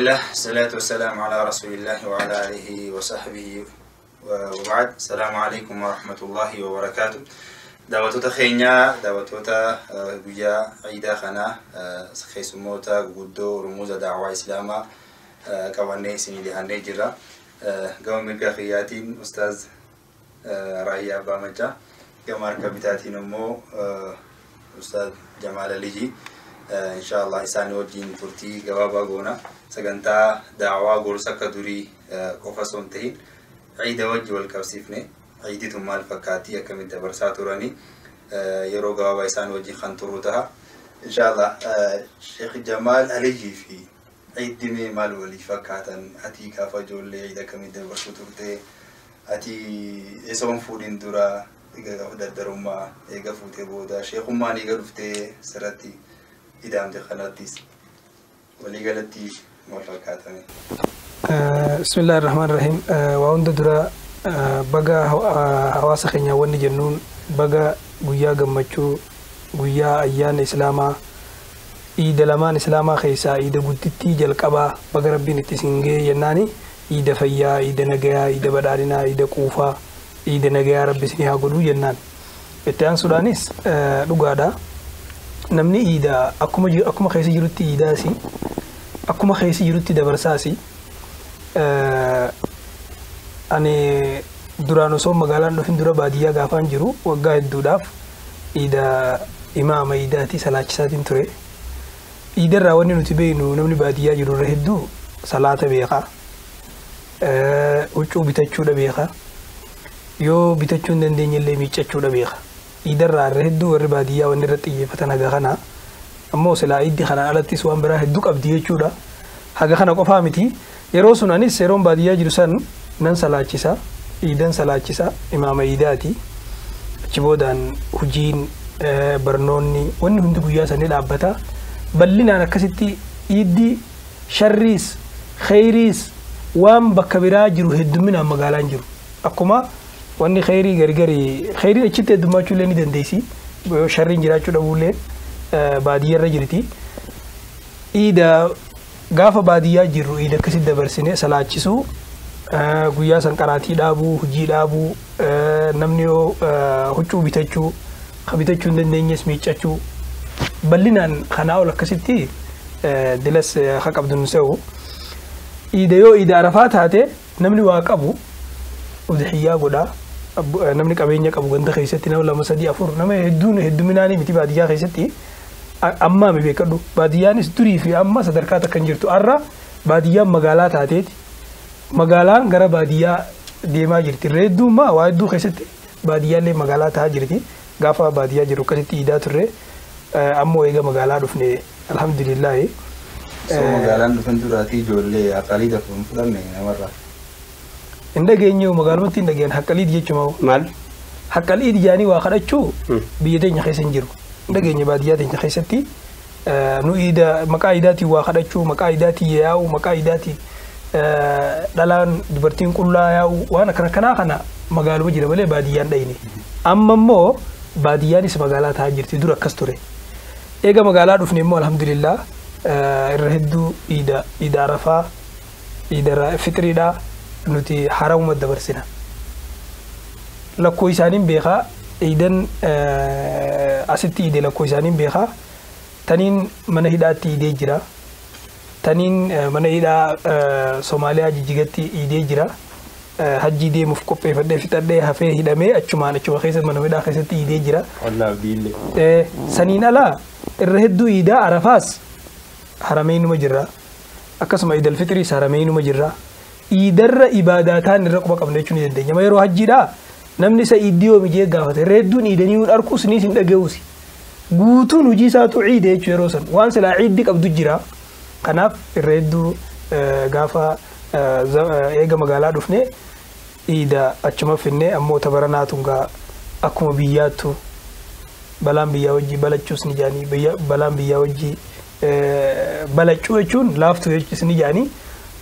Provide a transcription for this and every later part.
Bismillah, salatu wassalamu ala rasulillah wa ala alihi wa sahbihi wa ba'd. Assalamu alaikum wa rahmatullahi wa barakatuh. Daawwattoota keenya, daawwattoota guyyaa ciidaa kana keessummoota guguddoo rumuuza daawwaa islaamaa qabannee isinii dhiyaannee jirra. Gama mirga kiyyaatiin Ustaaz Raayyaa Abbaa Maccaa, gama harka bitaatiin immoo Ustaaz Jamaal Alijii. Inshallah isaan wajjin turtii gabaabaa goona. Sagantaa daawwaa gorsa akka durii qofa osoo hin ta'in ciida wajji wal qabsiifne ciiditu maal fakkaatti akkamitti dabarsaa turanii yeroo gabaabaa isaan wajjin kan turu ta'a. Inshallah Sheekh Jamaal Alijii fi ciiddi mee maal walii fakkaatan? Ati gaafa ijoollee ciida akkamitti dabarsuu turte? Ati osoo hin fuudhin dura eega gaafa dardarummaa eega fuutee booda sheekummaan eega dhuftee sirratti idaamte kanattis waliigalatti maal fakkaatame? Bismillaahi Rahmaan Rahiim. Waa hunda dura baga hawaasa keenya wanni jennuun baga guyyaa gammachuu guyyaa ayyaana islaamaa iida lamaan islaamaa keessaa iida guddittii jalqabaa baga rabbiin itti isin ga'e jennaani iida fayyaa, iida nagayaa, iida badhaadhinaa, iida quufaa, iida nagayaa rabbi isinii haa godhuu jennaan. Itti aansuudhaanis dhugaadha. Namni iida akkuma keessa jirutti iidaasi, akkuma keessa jirutti dabarsaasi. Ani duraan osoo magaalaan dhufin dura baadiyyaa gaafaan jiru waggaa hedduudhaaf iida imaama iidaatii salaachisaatiin ture. Iidarraa wanni nuti beeknu namni baadiyyaa jiru irra hedduu salaata beekaa, huccuu bitachuudha beekaa, yoo bitachuu hin dandeenye illee miiccachuudha beeka. Iidarraa irra hedduu warri baadiyyaa wanni irratti xiyyeeffatan haga kana. Ammoo silaa iiddi kanaan alattis waan biraa hedduu qabdi jechuudha. Haga kana qofaa miti. Yeroo sun anis yeroon baadiyyaa jiru san nan salaachisa, iidan salaachisa, imaama iidaati. Achi boodaan hojiin barnoonni wanni hundi guyyaa sanii dhaabbata. Bal'inaan akkasitti iiddi sharriis kheyriis waan bakka biraa jiru hedduminaan magaalaan jiru. Akkuma wanni kheyrii gargari kheyriin achitti heddummachuu illee ni dandeessi. Sharriin jiraachuu dhabuullee baadiyyaarra jirti. Iida gaafa baadiyyaa jirru iida akkasitti dabarsine salaachisuu, guyyaa san qaraatii dhaabuu, hojii dhaabuu, namni yoo huccuu bitachuu, ka bitachuu hin dandeenyes miiccachuu. Bal'inaan kanaa ol akkasitti dilas ha qabdu nu se'u. Iida yoo iida arafaa taate namni waa qabu udhiyyaa godhaa. Namni qabeenya qabu ganda keessatti nama 2 3 4 nama hedduun hedduminaanii miti baadiyyaa keessatti ammaa mi beekadhu. Baadiyyaanis durii fi amma sadarkaa takka hin jirtu. Har'a baadiyyaan magaalaa taateeti. Magaalaan gara baadiyyaa deemaa jirti. Irra hedduummaa waa hedduu keessatti baadiyyaallee magaalaa tahaa jirti. Gaafa baadiyyaa jiru akkasitti iidaa turre. Ammoo eega magaalaa dhufne alhamdulillaahi. So magaalaan dhufan duraatii ijoollee haqalii hin fudhanne namarraa. Hin dhageenye magaalumatti hin dhageen haqqaliid jechuudha. Maal? Haqqaliid jaanii waa kadhachuu biyya teenya keessa hin jiru. Hin dhageenye baadiyyaa teenya keessatti nu iida maqaa iidaatiin waa kadhachuu, maqaa iidaatiin yaa'u, maqaa iidaatiin dhalaan dubartiin qullaa yaa'u waan akkana kanaa kana magaaluma jira malee baadiyyaan dhayine. Amma immoo baadiyyaanis magaalaa tahaa jirti dura akkas ture. Eega magaalaa dhufne immoo alhamdulillah irra hedduu iida iida arafaa iida fitriidhaa nuti haramuma dabarsina. Lakkoo isaaniin beekaa iidan asitti iide lakkoo isaaniin beekaa taniin mana hidhaatti iidee jira. Taniin mana hidhaa Somaaliyaa Jijjigatti iidee jira. Hajjii deemuuf qopheeffadhee fixadhee hafee hidhamee achumaan achuma keessa mana hidhaa keessatti iidee jira. Saniin alaa irra hedduu iidaa arafaas harameenuma jirra. Akkasuma iidal fixiriis harameenuma jirra. Iidarra ibaadaataan irra quba qabna jechuu ni dandeenya. Yeroo hajjiidhaa namni isa iiddii yoo mijee gaafate irra hedduun iidanii hin arkuus ni hin dhaga'uusi. Guutuun hojii isaatu ciide jechuu yeroo san waan silaa ciiddi qabdu jira. Kanaaf irra hedduu gaafa eega magaalaa dhufne iida achuma finne ammoo tabaranaatu gaa akkuma biyyaattu balaan biyyaa wajjii balachuus ni jaanii balaan biyyaa wajjii balachuu jechuun laaftuu jechuus ni jaanii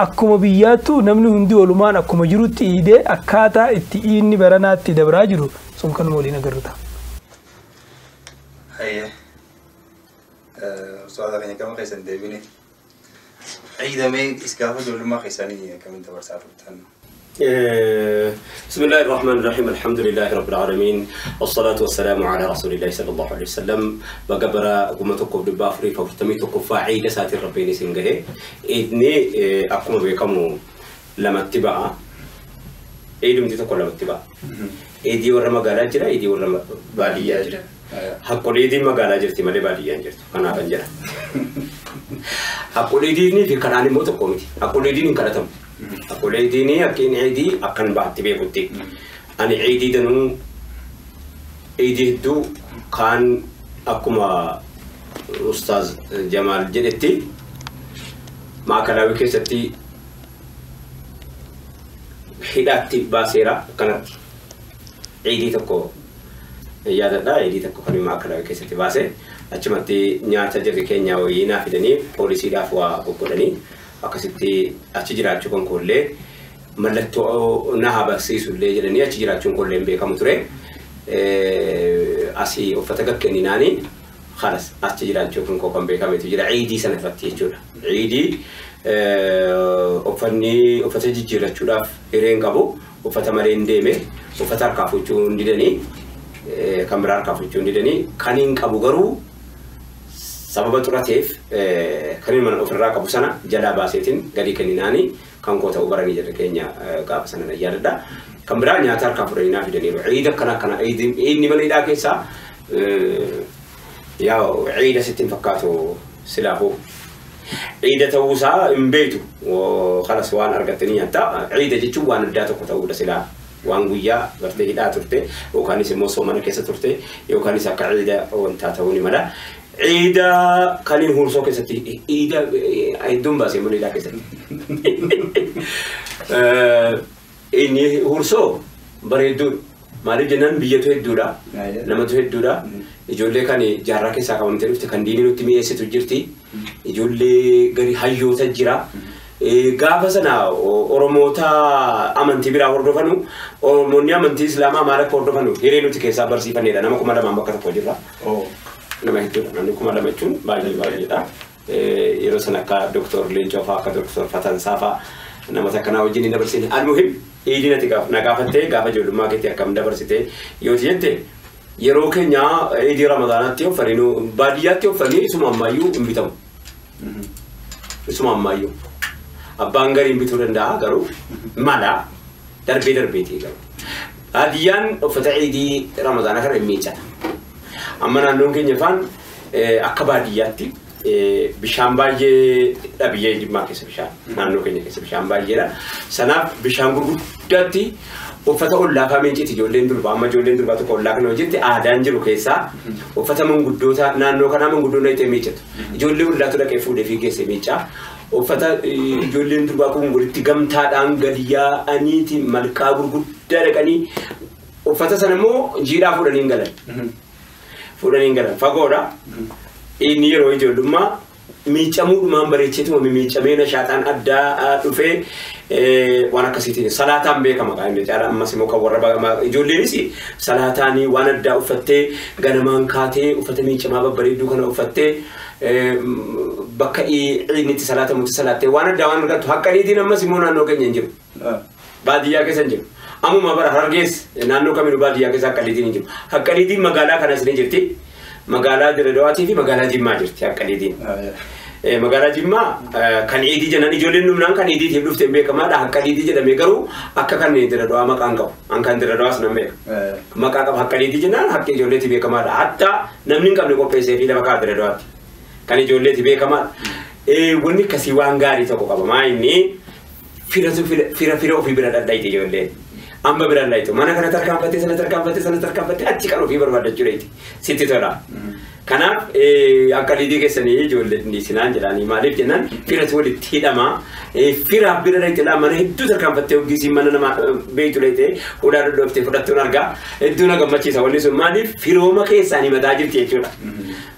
akkuma biyyaattu namni hundi walumaan akkuma jirutti iidee akkaataa itti iinni baranaatti dabraa jiru sun kanuma waliin agarru ta'a. Hayyee. Ustaaza keenya gama keessan deebine. Ciida mee gaafa ijoollummaa keessanii akkamiin dabarsaa turtan? بسم الله الرحمن الرحيم الحمد لله رب العالمين والصلاة والسلام على رسول الله صلى الله عليه وسلم بقبر قمتكم دبا فري فوفتمي تكفى عيد ساتر ربيني سنجه إذني أقوم بكم لما اتبع عيد متي تقول لما اتبع إيدي ورا مقالة جرا إيدي ورا بالية جرا حقول إيدي مقالة جرتي مالي بالية جرت أنا بنجرا حقول إيدي في كراني موت قومتي حقول إيدي نكرتهم أقول عيديني أكين عيدي أكن بعد تبي قلتي أنا عيدي دنو عيدي دو كان أكما أستاذ جمال جدتي ما كلاوي كيستي حداتي باسيرة كانت عيدي تكو يا دا عيدي تكو كان ما كلاوي كيستي باسه أشمتي نياتا جري كينيا وينا في دني بوليسي دافوا وكودني akkasitti achi jiraachuu kan koollee mallattoo na habarsiisullee jedhanii achi jiraachuun koollee hin beekamu ture. Asii uffata gakkeninaani khalas achi jiraachuu kan koo kan beekametu jira ciidii sana irratti jechuudha. Ciidii uffanni uffata jijjiirrachuudhaaf hireen qabu uffata malee hin deeme uffata harkaa fuuchuu hin didanii kan biraa harkaa fuuchuu hin didanii kan hin qabu garuu sababa xurateef kan inni mana ofirraa qabu sana jalaa baaseetiin gadi kenninaani kan koo ta'uu baranii jedha keenya gaafa sana na yaadadha. Kan biraa nyaata harkaa fudhanii naa fidaniiru. Ciida akkana akkana ciidni mana hidhaa keessaa yaa ciida sitti hin fakkaatu silaafuu. Ciida ta'uusaa hin beektu kalas waan argattanii nyaata. Ciida jechuun waan addaa tokko ta'uudha silaa. Waan guyyaa gartee hidhaa turte yookaanis immoo soomana keessa turte yookaanis akka ciida wantaa ta'uu ni mala. Ciida kaniin huursoo keessatti ciida hedduun baasee mana hidhaa keessatti. Inni huursoo bareedduudha. Maaliif jennaan biyyatu hedduudha. Namatu hedduudha. Ijoollee kan jaarraa keessaa qabamtee dhufte kan diinii nutti mi'eessitu jirti. Ijoollee gari hayyoota jira. Gaafa sana Oromoota amantii biraa hordofanu Oromoonni amantii Islaamaa maal akka hordofanu hiree nuti keessaa barsiifannedha. Nama 2000 bakka tokko jirra. Nama hedduudha. Namni 2000 jechuun baay'ee baay'eedha. Yeroo sana akka Dooktor Leencoo fa'aa akka Dooktor Fatansaa fa'aa namoota akkanaa wajjin hin dabarsine. Almuhim ciidii nati na gaafattee gaafa ijoollummaa keetti akkam dabarsite yoo jette yeroo keenya ciidii Ramadaanaatti uffannee baadiyyaatti uffannee isuma ammayyuu hin bitamu. Isuma ammayyuu. Abbaan gariin bituu danda'a garuu mala darbee darbeetii garuu. Baadiyyaan uffata ciidii Ramadaanaa kana hin miiccata. Amma naannoon keenya faan akka baadiyyaatti bishaan baay'ee dhabiyyee Jimmaa keessa bishaan naannoo keenya keessa bishaan baay'eedha. Sanaaf bishaan gurguddaatti uffata ollaa kaameen ciiti ijoolleen durbaa amma ijoolleen durbaa tokko ollaa kana hojjette aadaan jiru keessaa uffata manguddoota naannoo kanaa manguddoon dhaqee miiccatu. Ijoollee ollaatu dhaqee fuudhee fi geesse miiccaa. Uffata ijoolleen durbaa kun walitti gamtaadhaan gadi yaa'aniiti malkaa gurguddaa dhaqanii uffata sana immoo jiidhaa fuudhanii hin galan. Fuudhanii hin galan fagoodha. Inni yeroo ijoollummaa miiccamuudhumaan bareecheetuma miiccamee nashaaxaan addaa dhufee waan akkasiitiin salaataan beekama kan inni caalaa ammas immoo kan warra ijoolleenis salaataan waan addaa uffattee ganamaan kaatee uffata miiccamaa babbareedduu kana uffattee bakka inni itti salaatamutti salaattee waan addaa waan argattu haqqaniitiin ammas immoo naannoo keenya hin jiru. Baadiyyaa keessa hin jiru. Ammuma bara Harargees naannoo kamiinuu baadiyyaa keessa haqqaniitiin hin jiru. Haqqaniitiin magaalaa kanas ni jirti. Magaalaa Dirredawaatii fi magaalaa Jimmaa jirti haqqaniitiin. Magaalaa Jimmaa kan ciidii jedhan ijoolleen dhumnaan kan ciidiitiif dhufte beekamaadha. Haqqaniitii jedhamee garuu akka kan Dirredawaa maqaan qabu. An kan Dirredawaas nan beeka. Maqaa qaba haqqaniitii jennaan haqqi ijoolleetti beekamaadha. Hatta namni hin qabne qopheessee fi lafa kaa Dirredawaatti. Kan ijoolleetti beekamaadha. Wanni akkasii waan gaarii tokko qaba. Maa inni fira ofii bira dhadhaayite ijoolleen. Amma bira dhadhaayitu. Mana kana tarkaanfattee sana tarkaanfattee sana tarkaanfattee achi kan ofii barbaadachuu dheeti. Sitti tola. Kanaaf akka liidii keessanii ijoolleen sinaan jedhanii maaliif jennaan firatu walitti hidhama. Firaaf bira dhayite laa mana hedduu tarkaanfattee ogeessiin mana nama beektu dhayite hudhaa dhodhooftee fudhattuun argaa hedduu na gammachiisa wanni sun maaliif firooma keessaan himataa jirti jechuudha.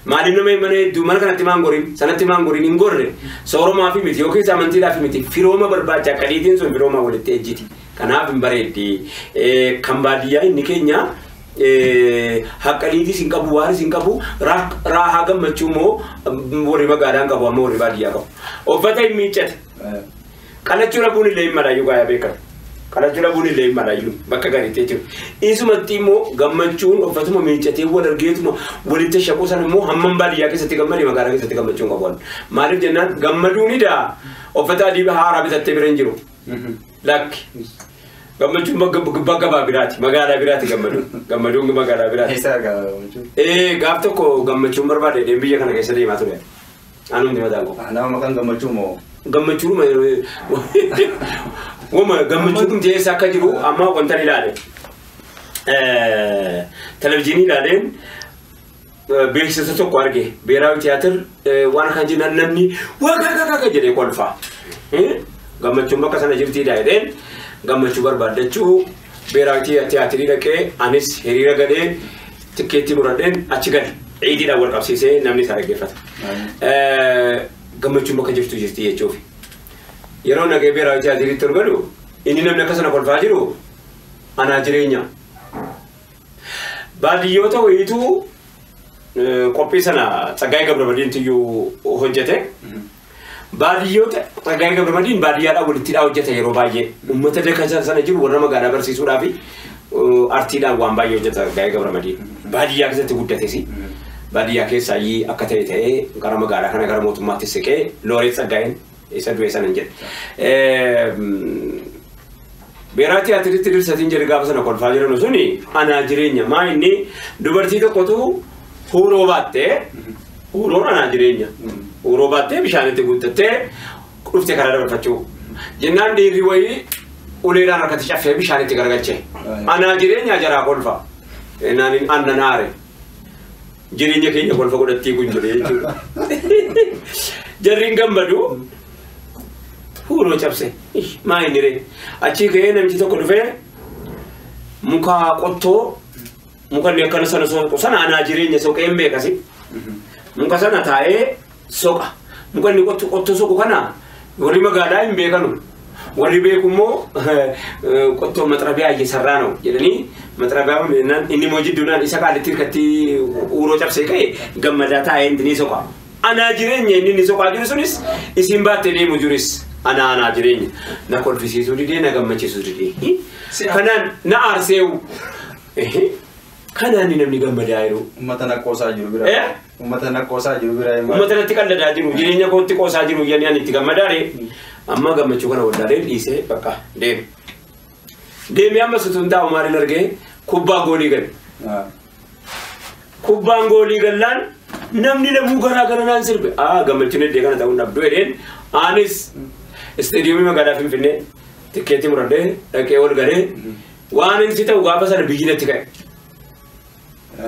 Maaliif nama mana hedduu mana kanatti maan goriin sanatti maan goriin hin gorre sooromaa fi miti yookiis amantiidhaaf miti firooma barbaacha akka liidiin sun firooma walitti ejjiti. Kanaaf hin bareeddi. Kan baadiyyaa inni keenya Haqqaliitis hin qabu, waaris hin qabu, raahaa gammachuu immoo warri magaalaan qabu amma warri baadiyyaa qabu. Uffata hin miiccate. Qalachuu dhabuun illee hin malaayyuu gaayaa beekamu. Qalachuu dhabuun illee hin malaayyuu bakka gariitti jechuudha. Isumatti immoo gammachuun uffatuma miiccatee wal argeetuma walitti shaquu sana immoo hammam baadiyyaa keessatti gammadee magaalaa keessatti gammachuun qabu. Maaliif jennaan gammaduun idaa uffata adii haaraa bitattee bira hin jiru. Lakki. Gammachuun bakka biraati magaalaa biraati gammaduun gammaduun magaalaa biraati. Eessa argama gammachuun? Gaaf tokko gammachuun barbaade biyya kana keessa deemaa ture. Anumti mataan koo. Nama maqaan gammachuu moo? Gammachuun wama gammachuun eessa akka jiru amma wanta ilaale. Televizyiinii ilaaleen beeksisa tokko arge beeraawi tiyaatir waan kan jennan namni waa kaka jedhee kolfa. Gammachuun bakka sana jirtiidha jedheen. Gammachuu barbaaddachuu beeraawi tiyaatirii dhaqee anis hiriira galee tikkeettii muradheen achi gale ciidiidhaan wal qabsiisee namni isaa dhaggeeffata. Gammachuun bakka jirtu jirti jechuufi. Yeroo nagee beeraawi tiyaatiriitti ol galu inni namni akka sana kolfaa jiru anaa jireenya. Baadiyyoota wayiitu qophii sana Tsaggaayee Gabramadiintu iyyuu hojjete. Baadiyyoota Tsaggaayee Gabramadiin baadiyyaadhaan walitti hojjeta yeroo baay'ee. Uummata daka sana jiru warra magaalaa barsiisuudhaaf artiidhaan waan baay'ee hojjeta Tsaggaayee Gabramadiin. Baadiyyaa keessatti guddates. Baadiyyaa keessaa akka ta'e ta'ee gara magaalaa kana gara mootummaatti siqee Looreet Tsaggaayeen isa du'e sana hin jedhe. Beeraa tiyaatiritti dirsatiin jedhe gaafa sana kolfaa jiran suni anaa jireenya. Maa inni dubartii tokkotu huuroo baattee huuroon anaa jireenya. Huuroo baattee bishaanitti guuttattee dhuftee karaa dabarfachuu. Jennaan dhiirri wayii uleedhaan harkatti caffee bishaanitti garagalche. Anaa jireenya jaraa kolfa. Naan aannan aare. Jireenya keenya kolfa godhattii kun jedhe jechuudha. Jarriin gammadu huuroo cabse. Maa inni ree? Achii ka'ee namichi tokko dhufee muka qottoo muka inni akkana sana soqu sana anaa jireenya soqee hin beekasi. Muka sana taa'ee soqa. Muka inni qottoo soqu kana warri magaalaa hin beekanu. Warri beeku immoo qottoo maxrabiyaa iyyasarraa na'u jedhanii maxrabiyaa inni immoo jidduudhaan isa qaalitti hirkatti huuroo cabsee ka'e gammadaa taa'ee inni soqa. Anaa jireenya inni inni soqaa jiru sunis isin baattee deemu jiris anaa jireenya. Na kolfisiisuu didee na gammachiisuu didee. Kanaan na aarseewu. Kanaan namni gammadaa jiru. Uummata naqqoosaa jiru bira. Uummata naqqoosaa jiru bira. Uummata natti qalladaa jiru jireenya kootti qoosaa jiru jedhanii ani itti gammadaare. Amma gammachuu kana wallaalee dhiisee bakka deeme. Deemee amma sutuun taa'u maaliin argee kubbaa goolii gale. Kubbaan goolii gallaan namni lamuu garaa garanaan sirbe. Gammachuun iddoo kana ta'uun dhabduu jedheen anis isteediyoomii magaalaa Finfinnee tikkeettii muradhee dhaqee ol galee waan inni ta'u gaafa sana biyyi natti ka'e.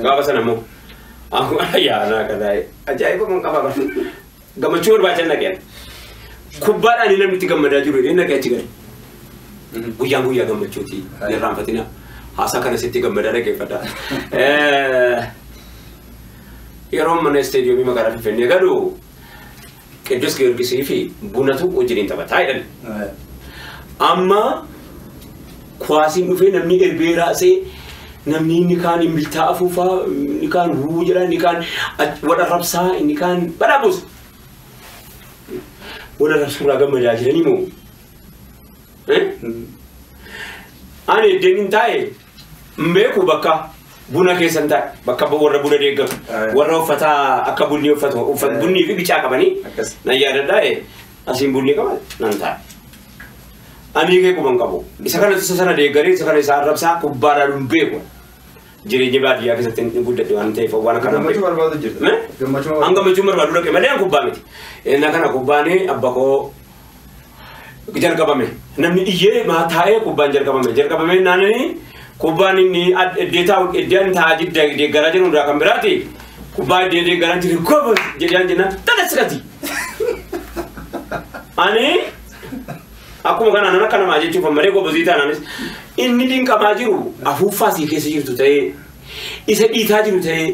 Gaafa sana immoo ayyaanaa kanaa'e ajaa'iba mun qaba gammachuu barbaachan dhaqeen. Kubbaadhaan namni itti gammadaa jiru jedhee dhaqee achi gale. Guyyaan guyyaa gammachuuti irraanfatina haasaa kana sitti gammadaa dhaggeeffadha. Yeroo mana isteediyoomii magaalaa Finfinnee galu Qidduus Giyoorgisii fi Bunatu wajjiniin taphataa jedhan. Amma kuwaasiin dhufee namni erbee raasee namni inni kaan imbiltaa afuufaa inni kaan wuu jedha inni kaan wal arrabsaa inni kaan badhaa buusa. Wal arrabsuurraa gammadaa jiranii moo? Ani iddeen hin taa'e hin beeku bakka buna keessan taa'e bakka warra buna deeggaru warra uffata akka bunni uffatu bunnii fi bicaa qabanii nan yaadadhaa asiin bunni qaban nan taa'e. Ani kee quban qabu isa kana isa sana deeggaree isa kana isa arrabsaa kubbaadhaan hin beeku. Jireenya baadiyyaa keessatti hin guddadhe waan ta'eef waan kana Gammachuu barbaadu jirta. Gammachuu An gammachuu barbaadu dhaqe malee an kubbaa miti. Inni kana kubbaanii abba koo jalqabame. Namni iyyee maa taa'ee kubbaan jalqabame. Jalqabame naannoo kubbaan inni iddee taa'u iddeen taa'aa deeggaraa jiru irraa kan biraati. Kubbaa iddee deeggaraa jiru goba jedhaan jennaan tana sirati. Ani akkuma kana nan akka namaa jechuuf malee gobazii taanaanis inni dinqamaa jiru afuuffaa sii keessa jirtu ta'ee isa dhiitaa jiru ta'ee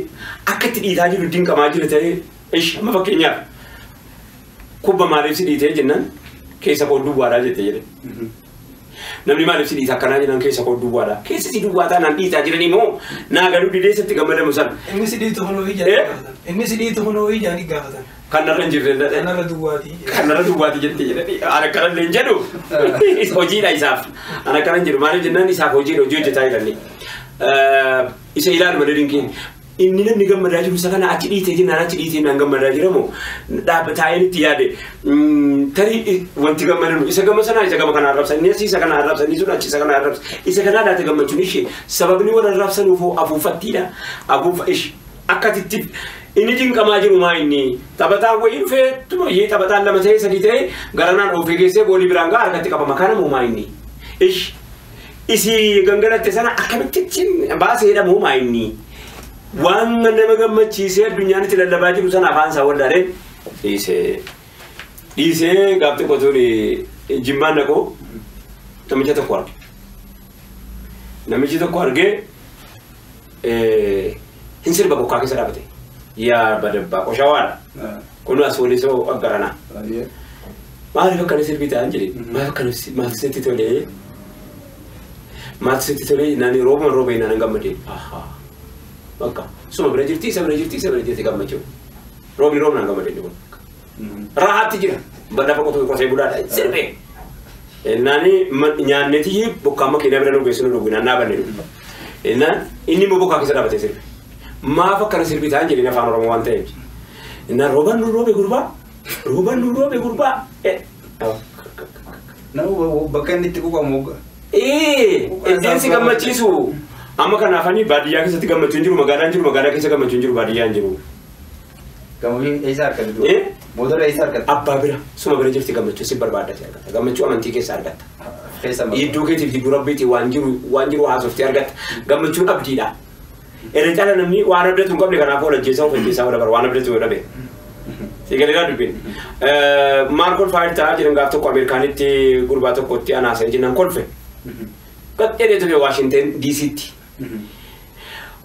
akka itti dhiitaa jiru dinqamaa jiru ta'ee ishi amma fakkeenyaaf kubba maaliif si dhiitee jennaan keessa koo duwwaadhaa jette jedhe. Namni maaliif si dhiita akkanaa jedhan keessa koo duwwaadha. Keessa si duwwaa taanaan dhiitaa jiranii moo naa galuu dideessatti gammadamu sana. Inni si dhiitu kunoo ijaan gaafatan. Inni si dhiitu kunoo ijaan gaafatan. Kan narra hin jirre. Kanarra duwwaati. Kanarra duwwaati jettee jedhanii ana akkana illee hin jedhu. Hojiidha isaaf. Ana akkana hin jedhu maaliif jennaan isaaf hojiidha hojii hojjetaa jirani. Isa ilaalu malee dinqiin. Inni namni gammadaa jiru isa kana achi dhiitee jennaan achi dhiitee naan gammadaa jiramu taa'een itti yaade tarii wanti gammadanu isa gama sanaa isa gama kana arrabsa inni asii isa kana arrabsa inni sun achi isa kana arrabsa isa kanaa laata gammachuun ishee sababni warra arrabsanuuf afuufattiidha afuufa ishee akkatitti inni dinqamaa jiru maa inni taphataan wayii dhufee tumayyee taphataan lama ta'ee sadii ta'ee garanaan oofee geessee goolii biraan ga'a harkatti qabama kana moo maa inni ishi isii gangalatte sana akkamitti baasee jedhamu maa inni. Waan nama gammachiisee addunyaan itti lallabaa jiru sana afaan isaa wallaalee dhiisee dhiisee gaaf tokko tuni jimmaan dhaqoo namicha tokko arge. Namichi tokko argee hin sirba bokkaa keessa dhaabate. Yaa badabbaa qoshawaadha. Kun as walisoo aggaranaa. Maaliif akkana sirbii ta'an jedhe maaliif akkana maaltu sitti tolee maaltu sitti tolee naan roobuma roobee naan gammadee. Bakka suma bira jirti isa bira jirti isa bira jirti gammachuu roobni roobnaan gammadee kun rahaatti jira lafa qotuu qotee bulaadha sirbee naani nyaannetii bokkaa makiinaa bira nu geessu nu dhugu naannaa banne dhugu naan inni immoo bokkaa keessa dhaabatee sirbe maaf akkana sirbi ta'an jedheen afaan oromoo waan ta'eef naan roobaan nu roobe gurbaa roobaan nu roobe gurbaa. Nama bakka inni itti quuqamu. Iddeen si gammachiisu. Amma kanaafanii baadiyyaa keessatti gammachuun jiru magaalaan jiru magaalaa keessa gammachuun jiru baadiyyaan jiru. Gammachuun eessa argatu? Boodarra eessa argatu? Abbaa bira suma bira jirti gammachuu si barbaadda argata gammachuu amantii keessa argatta. Iddoo keetiif jidduu rabbiitii waan jiru haasoftee argatta gammachuun abdiidha. Irra caala namni waan abdatu hin qabne kanaaf ol ajjeesaa of ajjeesaa wal bara waan abdatu yoo dhabe. Sigaleeraa dubbiin. Maal kolfaa jirtaa jedhan gaaf tokko Ameerikaanitti gurbaa tokkotti anaasee jennaan kolfe. Qaxxee ture Waashinten DCtti.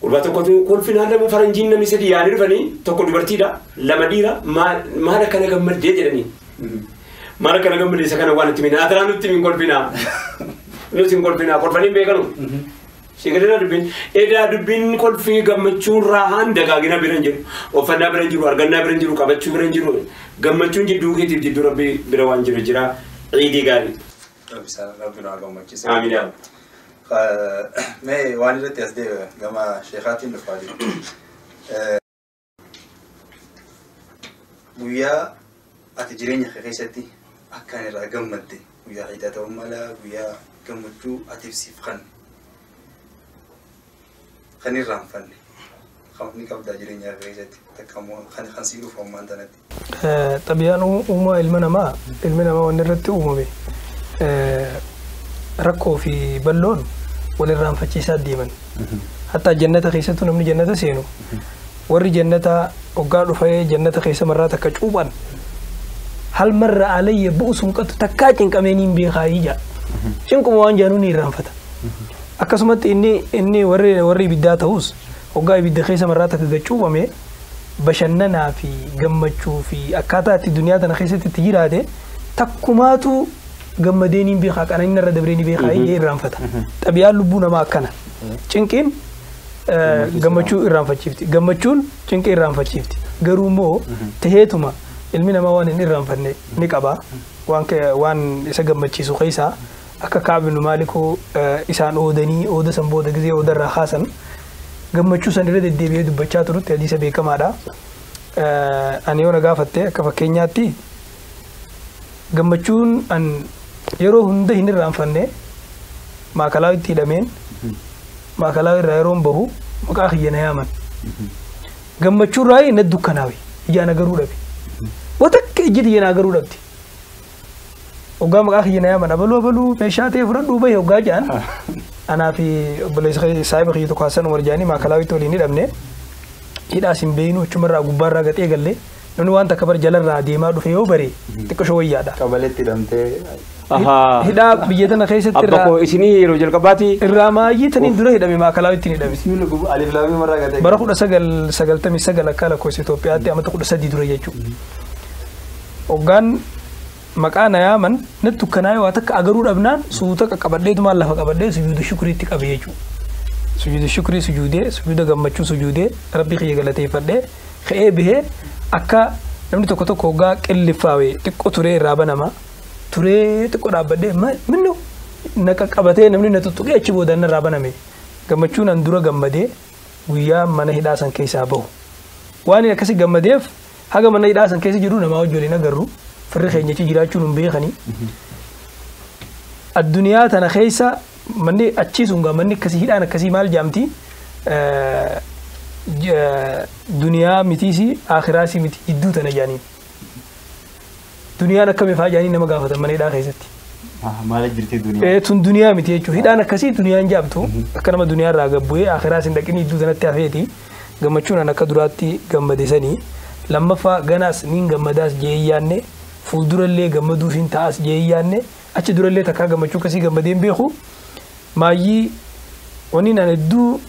Gurbaa tokkotu kolfinaan lamu faranjiin namni sadii yaanii dhufanii tokko dubartiidha lama dhiira maal akkana gammaddee jedhanii. Maal akkana gammaddee isa kana waan itti minaa ataraa nutti hin kolfinaa. Nuti hin kolfinaa kolfanii hin beekanu. Sigaleeraa dubbiin edaa dubbiin kolfii gammachuun raahaan dagaagina bira hin jiru uffannaa bira hin jiru argannaa bira hin jiru qabachuu bira hin jiru gammachuun jidduu keetiif jidduu rabbii bira waan jiru jira ciidii gaarii. Rabbi nu haa gammachiisu. Amiin. Mee waan irratti as deebi'a gama sheekaatiin dhufaa jiru. Guyyaa ati jireenya kee keessatti akkaan irraa gammadde guyyaa ciidaa ta'uu mala guyyaa gammachuu atiif siif kan kan irraanfanne ni qabdaa jireenya kee keessatti takka immoo kan sii dhufu ammaan tanatti. Xabiyaan uumaa ilma namaa ilmi namaa wanni irratti uumame rakkoo fi balloon wal irraanfachiisaa deeman. Hatta jannata keessattuu namni jannata seenu warri jannata hoggaa dhufee jannata keessa marraa takka cuuphan hal marra alayya bu'usun qattu takkaa cinqamee niin beekaa ija. Cinquma waan jaanuu ni irraanfata. Akkasumatti inni warri ibiddaa ta'us hoggaa ibidda keessa marraa takka gacuubame bashannanaa fi gammachuu fi akkaataa itti duniyaa tana keessatti itti jiraate takkumaatu gammadee niin beekaa qananiin irra dabree ni beekaa ija irraanfata. Xabiyaan lubbuu namaa akkana. Cinqiin gammachuu irraanfachiifti. Gammachuun cinqii irraanfachiifti. Garuu immoo taheetuma ilmi namaa waan hin irraanfanne ni qaba. Waan isa gammachiisu keessaa akka Ka'ab ibn Maalikoo isaan oodanii ooda san booda gizee ooda irraa kaasan gammachuu san irra deddeebi'ee dubbachaa turutti hadiisa beekamaadha. Ani yoo na gaafatte akka fakkeenyaatti gammachuun an yeroo hunda hin irraanfanne maakalaa itti hidhameen maakalaa irraa yeroon bahu maqaa kiyya na yaaman. Gammachuu irraa na dukkanaawe ijaan agaruu dhabe. Watakka ijji tiyya na agaruu dhabde. Hoggaa maqaa kiyya na yaaman abaluu abaluu meeshaa ta'e fudhadhuu bahe hoggaa jedhan anaa fi obboleessa saahiba kiyya tokko Hassan Umar jedhanii maakalaa itti waliin hidhamne hidhaas hin beeynu achumarraa gubbaarraa gaxee galle namni waan takka bar jalarraa deemaa dhufe yoo bare xiqqoo wayyaadha. Qabaletti hidhamtee. Hidhaa biyya tana keessatti irraa. Abba koo isinii yeroo jalqabaati. Irraa maayyii taniin dura hidhame maakalaa ittiin hidhame. Bismillah alif laamii marraa gaxee. Bara 1999 akka lakkoofsa Itoophiyaatti amata 13 dura jechuudha. Hoggaan Maqaa na yaaman natti dukkanaa'ee waa takka agaruu dhabnaan suuta qaqqabadheetumaan lafa qabadhee sujuuda shukriitti qabe jechuudha. Sujuuda shukrii sujuudee sujuuda gammachuu sujuudee rabbi kiyya galateeffadhee ka'ee bahee akka namni tokko tokko hoggaa qilliffaawee xiqqoo turee irraa banama turee xiqqoo dhaabbadhee minnu na qaqqabatee namni na tuttuqee achi booda irraa baname gammachuun an dura gammadee guyyaa mana hidhaa san keessaa bahu. Waan akkasii gammadeef haga mana hidhaa san keessa jiru namaa wajjin agarru firri keenya achi jiraachuun hin beekani. Addunyaa tana keessa manni achii sun gaa manni akkasii hidhaan akkasii maal jaamti duniyaa mitiisi akhiraasi miti jidduu tana jaaniin. Duniyaan akkam ifaa jaanii nama gaafatan mana hidhaa keessatti. Maal jirti duniyaa? Tun duniyaa miti jechuudha. Hidhaan akkasii duniyaan jaamtu akka nama duniyaa irraa gabbu'ee akhiraas hin dhaqin jidduu tanatti hafeeti. Gammachuun an akka duraatti gammade sanii. Lammaffaa ganaas niin gammadaas jee yaanne fuuldurallee gammaduuf hin ta'as jee yaanne achi durallee takkaa gammachuu akkasii gammadee hin beeku. Maayyii wanni an hedduu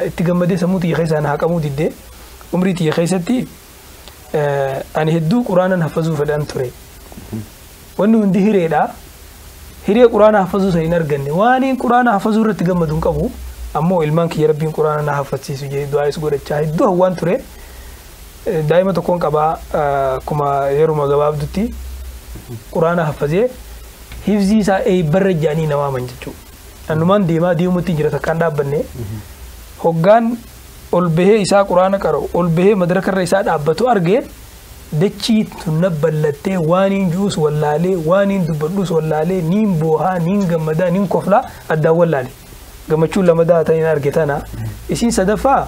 itti gammadee sammuu xiyya keessaan haqamuu diddee umrii xiyya keessatti ani hedduu quraanan haffazuu fedhan ture. Wanni hundi hireedha. Hiree quraana haffazuu san hin arganne. Waan quraana haffazuu irratti gammadu hin qabu. Ammoo ilmaan kiyya rabbiin quraana na haffazsiisu jee du'aayis godhachaa hedduu hawwaan ture. Daa'ima tokkoon qabaa akkuma yeruma gabaabdutti quraana haffazee hifzii isaa eebbarra jaanii nama aman jechuudha. Annumaan deemaa deemutti jira takkaan dhaabbanne hoggaan ol bahee isaa quraana qara'u ol bahee madrakarra isaa dhaabbatu argee dachii tunna ballattee waan hin juus wallaalee waan hin dubbadhus wallaalee niin boohaa niin gammadaa niin koflaa addaan wallaalee gammachuun lamadaa ta'in arge tana isiin sadaffaa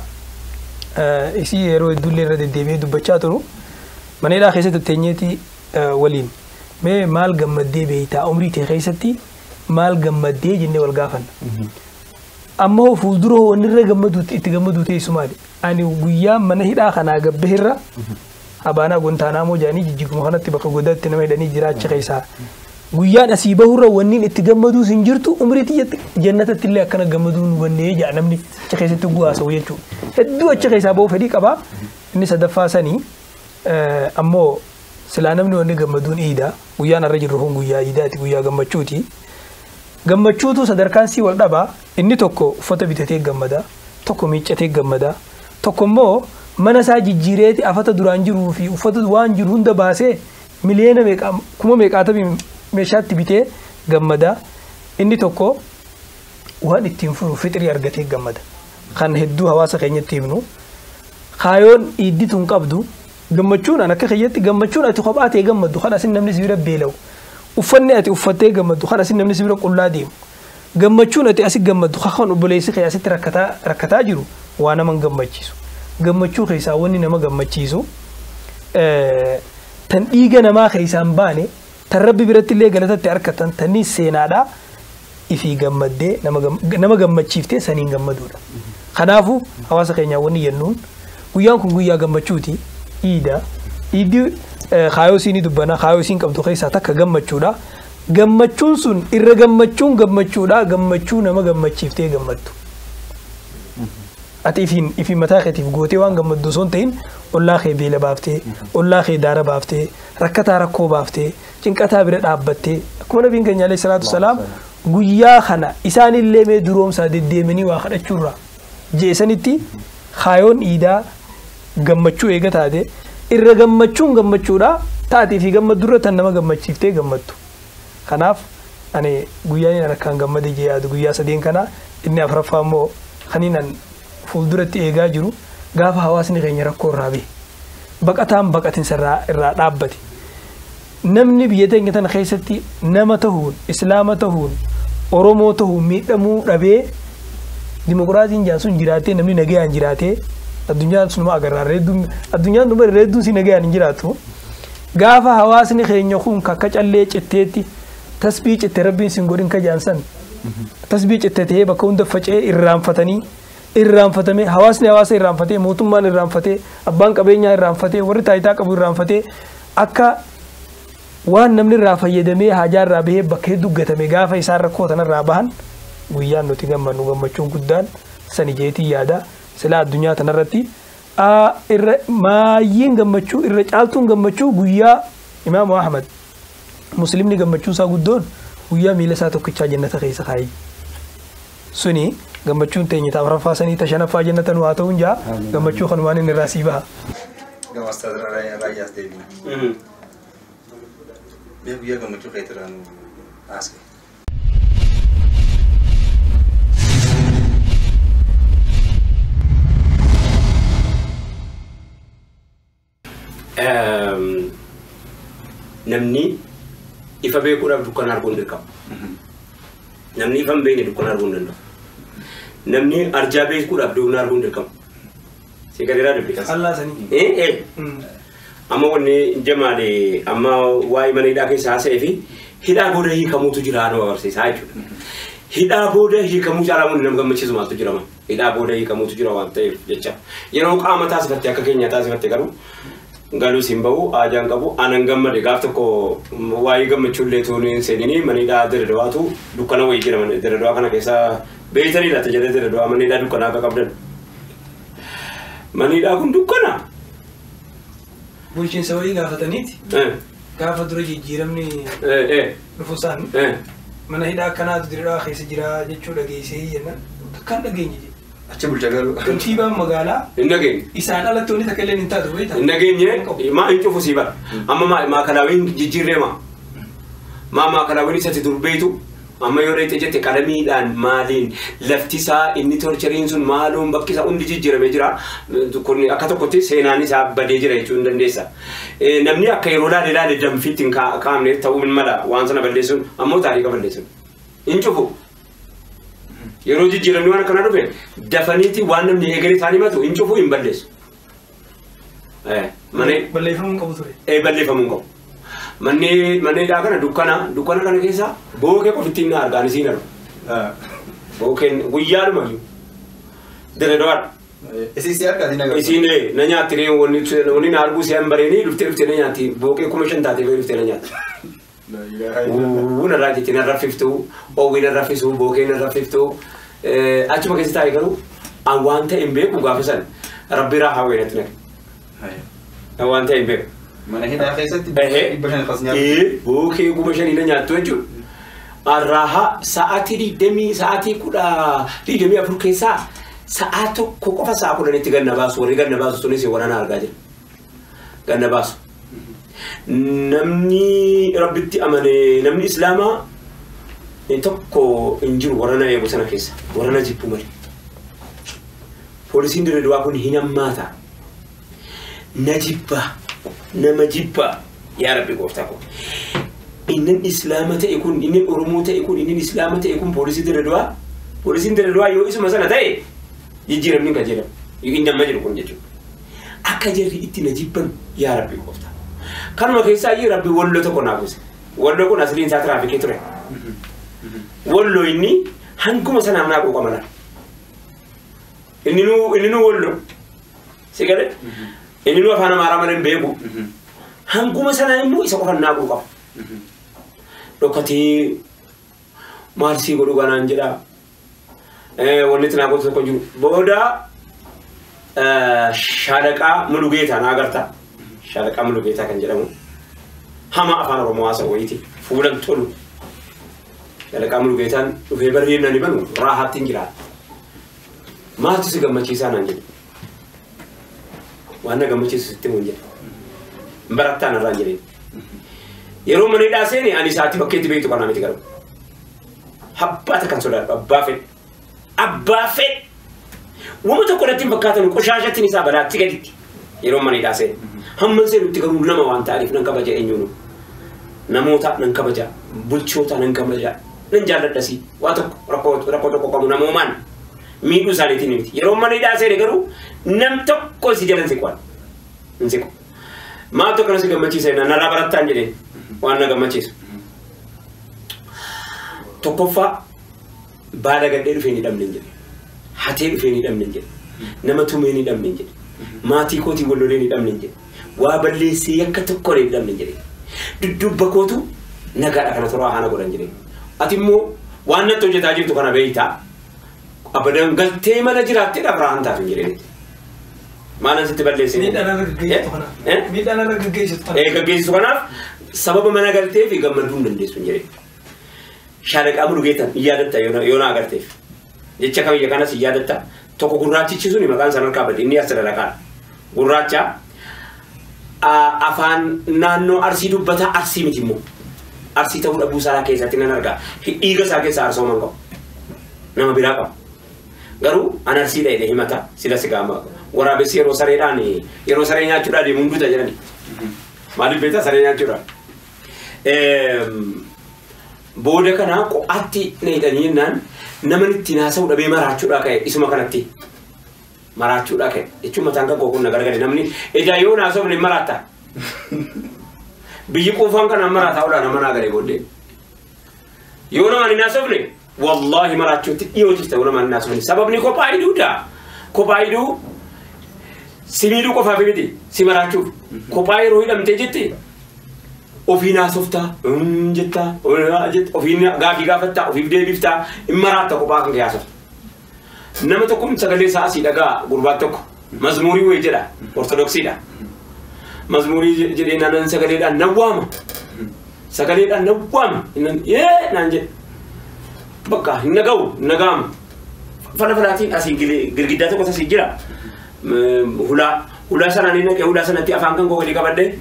isii yeroo hedduullee irra deddeebi'ee dubbachaa turu mana hidhaa keessatti teenyeeti waliin mee maal gammaddee beeytaa umrii tee keessatti maal gammaddee jennee wal gaafanna. Ammoo fuuldura wanni irra gammaduu itti gammaduu teessu maali? Ani guyyaa mana hidhaa kanaa gabbeerra abaanaa gontaanaamoo jedhanii jijjiiguma kanatti bakka godaatti nama hidhanii jiraacha keessaa. Guyyaan asii bahurra wanni itti gammaduus hin jirtu umrii tiyyatti jannatatti illee akkana gammaduun wannee jedha namni achi keessatti guwaasa'u jechuudha. Hedduu achi keessaa bahu fedhii qabaa. Inni sadaffaa sanii ammoo silaa namni wanni gammaduun iida guyyaan irra jirru kun guyyaa iidaati guyyaa gammachuuti. Gammachuutu sadarkaan sii wal dhabaa inni tokko uffata bitatee gammada tokko miiccatee gammada tokko immoo mana isaa jijjiireeti afata duraan jiruu fi uffata waan jiru hunda baasee miliyoona meeqa kuma meeqaatamii meeshaatti bitee gammada inni tokko waan ittiin furu fixrii argatee gammada. Kan hedduu hawaasa keenyatti himnu kaayoon iiddituun qabdu gammachuun an akka kiyyatti gammachuun ati kophaa ta'e gammaddu kan asin namni si bira beela'u. Uffanni ati uffattee gammaddu kan asin namni si bira qullaa deemu. Gammachuun ati asi gammaddu kan obboleessi kee asitti rakkataa jiru waa nama hin gammachiisu. Gammachuu keessaa wanni nama gammachiisu tan dhiiga namaa keessaa hin baane tan rabbi biratti illee galatatti harkatan tanni seenaadhaa ifii gammaddee nama gammachiiftee saniin gammaduudha. Kanaafuu hawaasa keenyaa wanni jennuun guyyaan kun guyyaa gammachuuti iida. Iiddi kaayoo isiin dubbanaa kaayoo isiin qabdu keessaa takka gammachuudha. Gammachuun sun irra gammachuun gammachuudha gammachuu nama gammachiiftee gammaddu. Ati ifiin mataa keetiif gootee waan gammaddu osoo hin ta'in ollaa kee beela baaftee ollaa kee daara baaftee rakkataa rakkoo baaftee cinqataa bira dhaabbattee akkuma nabiin keenya alayhi salaatu wasalaam guyyaa kana isaanillee mee duroomsaa deddeemanii waa kadhachuurraa jeesanitti kaayoon iidaa gammachuu eega taate irra gammachuun gammachuudha taatee fi gammaddurra tan nama gammachiiftee gammaddu. Kanaaf ani guyyaan inni akkaan gammade jee yaadu guyyaa sadeen kana inni afuraffaa immoo kaniin an fuulduratti eegaa jiru gaafa hawaasni keenya rakkoo irraa bahe baqataan baqatinsa irraa dhaabbate. Namni biyya teenya tana keessatti nama tahuun islaama tahuun Oromoo tahuun miidhamuu dhabee dimokiraasiin jaan sun jiraatee namni nagayaan jiraatee addunyaan sunuma agarraa addunyaan dhuma reedduun si nagayaan hin jiraatu. Gaafa hawaasni keenya kun kakka callee citteetti tasbii citte rabbiin sin godhin ka jaan san tasbii citte ta'ee bakka hunda faca'ee irraanfatanii irraanfatamee hawaasni hawaasa irraanfatee mootummaan irraanfatee abbaan qabeenyaa irraanfatee warri taayitaa qabu irraanfatee akka waan namni irraa fayyadamee haajaa irraa bahee bakka hedduu gatame gaafa isaan rakkoo tanarraa bahan guyyaan nuti gammannu gammachuun guddaan sani jeetii yaada silaa addunyaa tanarratti irra maayyiin gammachuu irra caaltuun gammachuu guyyaa Imaamu Ahmad Muslimni gammachuun isaa guddoon guyyaa miila isaa tokkichaa jannata keessa kaa'e. Suni gammachuun teenya ta'a afuraffaa sanii ta shanaffaa jannata nu haa ta'uun jaa gammachuu kanumaan inni irraa sii baha. Gama Ustaaz Raayyaas deebina. Mee guyyaa gammachuu keetirraa nu haasa'e. Namni ifa beekuudhaaf dukkana arguu hin dirqamu. Namni ifa hin beekne dukkana arguu hin danda'u. Namni arjaa beekuudhaaf dukkana arguu hin dirqamu. Si gadiraa dubbi. Allaa sanii. Amma wanni jamaale amma waa'ee mana hidhaa keessa haasa'ee fi hidhaa booda hiikamuutu jira nama barsiisaa jechuudha. Hidhaa booda hiikamuu caalaa wanni nama gammachiisu maaltu jira ma? Hidhaa booda hiikamuutu jira waan ta'eef jecha. Yeroo qaama taasifatte akka keenya taasifatte garuu galus hin bahu ajaan qabu anan gammade gaaf tokko waa'ee gammachuullee tuun hin seenini mana hidhaa Diradawaatu dukkana wayii jira mana Diradawaa kana keessa beeytanii laata jedhee Diradawaa mana hidhaa dukkanaa akka qabdan. Manni hidhaa kun dukkana. Bulchiinsa wayii gaafataniiti. Gaafa dura jijjiiramni dhufu isaan mana hidhaa akkanaatu Diradawaa keessa jira jechuu dhageessee jennaan takkaan dhageenye jedhe. Achi bulcha garuu. Kantiibaan magaalaa Hin dhageenye. Isaan alatti wanni takka illee hin taatu beektaa? Hin dhageenye maa hin cufu sii bara. Amma maakalaawiin jijjiirree maa. Maa maakalaawiin isatti dur beeytu amma yoo dheeyte jette qalamiidhaan maaliin lafti isaa inni torcheriin sun maaluun bakki isaa hundi jijjiiramee jira. Kun akka tokkotti seenaan isaa badee jira jechuu hin dandeessa. Namni akka yeroo laale laale danfiitti hin kaa'amne ta'uu hin mala waan sana balleessuun ammoo taariika balleessuun. Hin cufu. Yeroo jijjiiramni waan akkanaa dhufe dafaniiti waan namni eegale isaan himatu hin cufu hin balleessu. Balleeffamuu hin qabu ture. Balleeffamuu hin qabu. Manni hidhaa kana dukkana kana keessa bookee qofitti hin argaan isiin argu. Bookeen guyyaadhuma iyyuu. Diradawaadha. Isiin si argaa siin agartu. Isiin na nyaatti ree wanni na arguu si hin bareenii dhuftee dhuftee na nyaatti bookee 5,000 taatee dhuftee na nyaatti. Narraa jetti narra fiftuu, oowwii narra fisu, bookee narra fiftuu. Achuma keessa taa'ee garuu an waan ta'e hin beeku gaafa san rabbi raahaa wayii natti naqe. Waan ta'e hin beeku. Mana hidhaa keessatti 500 qas nyaatu. Bookee 5,000 na nyaattu jechuudha. Raahaa sa'aatii digdamii sa'aatii kudha digdamii afur keessaa sa'aa tokko qofa sa'a kudhanitti ganna baasu warri ganna baasu sunis waraana argaa jira. Ganna baasu. Namni rabbitti amane namni islaamaa tokko hin jiru warana eegu sana keessa warana jibbu malee. Poolisiin Diradawa kun hin hammaata. Na jibbaa nama jibbaa yaa rabbi gooftaa koo. Inni islaama ta'e kun inni Oromoo ta'e kun inni islaama ta'e kun poolisii Diradawaa poolisiin Diradawaa yoo isuma sana ta'e jijjiiramni kan jedhamu inni amma jiru kun jechuudha. Akka jarri itti na jibban yaa rabbi gooftaa. Kanuma keessaa iyyuu rabbi walloo tokko naaf buuse. Walloo kun asliin isaa tiraafikii ture. Walloo inni hanguma sanaaf naa quuqama laata. Inni nu walloo. Si galee? Inni nu afaan Amaaraa malee hin beeku. Hanguma sanaa immoo isa qofaan naa quuqama. Dhokatee maal sii godhu kanaan jedhaa. Wanni itti naa gootu tokko jiru. Booda shaalaqaa Mulugeetaa naa agartaa. Shaalaqaa Mulugeetaa kan jedhamu hama afaan Oromoo haasa'u wayiiti fuulan tolu. Shaalaqaa Mulugeetaan dhufee barreen nani banu raahaatti hin jiraatu. Maaltu si gammachiisaa naan jedhe. Waan na gammachiisu sitti himu hin jedhe. Barattaan irraa hin jedheen. Yeroo mana hidhaa seene ani isaatii bakkeetti beektu kanaa miti garuu. Abbaata kan sodaadhu abbaa fedhe. Abbaa fedhe. Wama tokko natti hin fakkaatan qoshaashattiin isaa balaatti gaditti. Yeroo mana hidhaa seene. Hamman seenutti garuu nama waan ta'aniif nan kabaja eenyuunu. Namoota nan kabaja, bulchoota nan kabaja, nan jaalladhasi. Waa tokko rakkoo tokko qabu namoomaan miidhuu isaaniitiin miti. Yeroo mana hidhaa seene garuu nam tokko si jalan siqu. Hin siqu. Maaltu akkana si gammachiisa jennaan narraa barattaan jedheen waan na gammachiisu. Tokkoffaa baala gadhee dhufee ni dhabne hin jedhe. Hatee dhufee ni dhabne hin jedhe. Nama tumee ni dhabne hin jedhe. Maatii kootii wal lolee ni dhabne hin jedhe. Waa balleessee yakka tokko ni dhabne hin jedhe. Dudduubba kootu nagaadha kana toraa haana godhan jedhe. Ati immoo waan natti hojjetaa jirtu kana beektaa. Abadan galtee mana jiraattee dhabraa hin taatu hin jedheen. Maalan sitti balleessee? Miidhaan irra gaggeessitu kanaaf. Miidhaan irra gaggeessitu kanaaf. Gaggeessitu kanaaf Sababa mana galteef gammaduu hin dandeessu hin jedhee. Shaalaqaa Mulugeetan hin yaadatta yoo na agarteef. Jecha kamiyya kanas hin yaadatta. Tokko gurraachichi suni maqaan isaan harkaa bade inni as sadarakaadha. Gurraacha afaan naannoo Arsii dubbataa Arsii miti immoo. Arsii ta'uu dhabuu isaa keessatti nan argaa. Dhiiga isaa keessaa arsooman qabu. Nama biraa qabu. Garuu an Arsii dha'ee himata sila si gaama. Waraabessi yeroo sareedhaan yeroo saree nyaachuudhaan deemu hunduuta jedhani. Maaliif beektaa saree nyaachuudhaan? Booda kana qo'aatti na hidhanii jennaan nama ittiin haasa'u dhabee maraachuudhaa ka'e isuma kanatti. Maraachuudhaa ka'e jechuun mataan kan koo kun na gargare namni ijaa yoo naasofne hin maraatta. Biyyi quufaan kanaan maraataa oolaa nama naa garee booddee. Yoo namaan hin haasofne wallaahi maraachuutti dhiyoo jirta yoo namaan hin haasofne. Sababni kophaa hidhuudha. Kophaa hidhuu si miidhuu qofaaf miti si maraachuuf. Kophaa yeroo hidhamtee jette ofiin haasoftaa jettaa ofiin gaafii gaafattaa ofiif deebiftaa hin maraatta kophaa kan kee haasofta. Nama tokkoon sagalee isaa asii dhagaa gurbaa tokko mazmuurii wayii jedha ortodoksiidha. Mazmuurii jedhee naannan sagaleedhaan nan waama. Sagaleedhaan nan waama. Yee naan jedhe. Bakka hin naga'u hin naga'amu. Fala falaatiin asii girgiddaa tokko asii jira. Hulaa hulaa sanaan hin naqee hulaa sanatti afaan kan koo gadi qabadhe.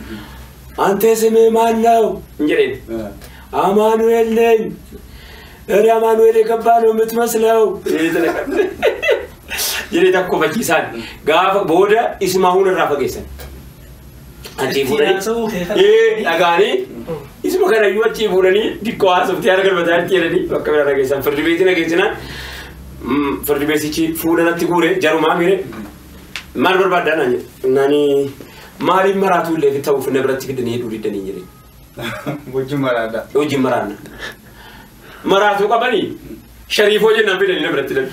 Ante simee maal ነው hin jedheen. አማኑኤል ነኝ። እረ አማኑኤል የገባ ነው የምትመስለው jedhee takko fachiisaan gaafa booda isuma hundarraa fageessan. Achii fuudhanii dhagaanii isuma kanayyuu achii fuudhanii dikkoo haasoftee harka galmataa jedhanii bakka biraa dhageessan. Firdi beetii dhageessinaan firdi beesichi fuudha natti guure jarumaa miire maal barbaaddaa naan jedhe. Nani maaliif maraatuu illee ta'uuf na biratti fidanii heduu diddanii jedhe. Wajjin maraadha. Wajjin maraanna. Maraatuu qabanii shariifoo jennaan fidanii na biratti dhabe.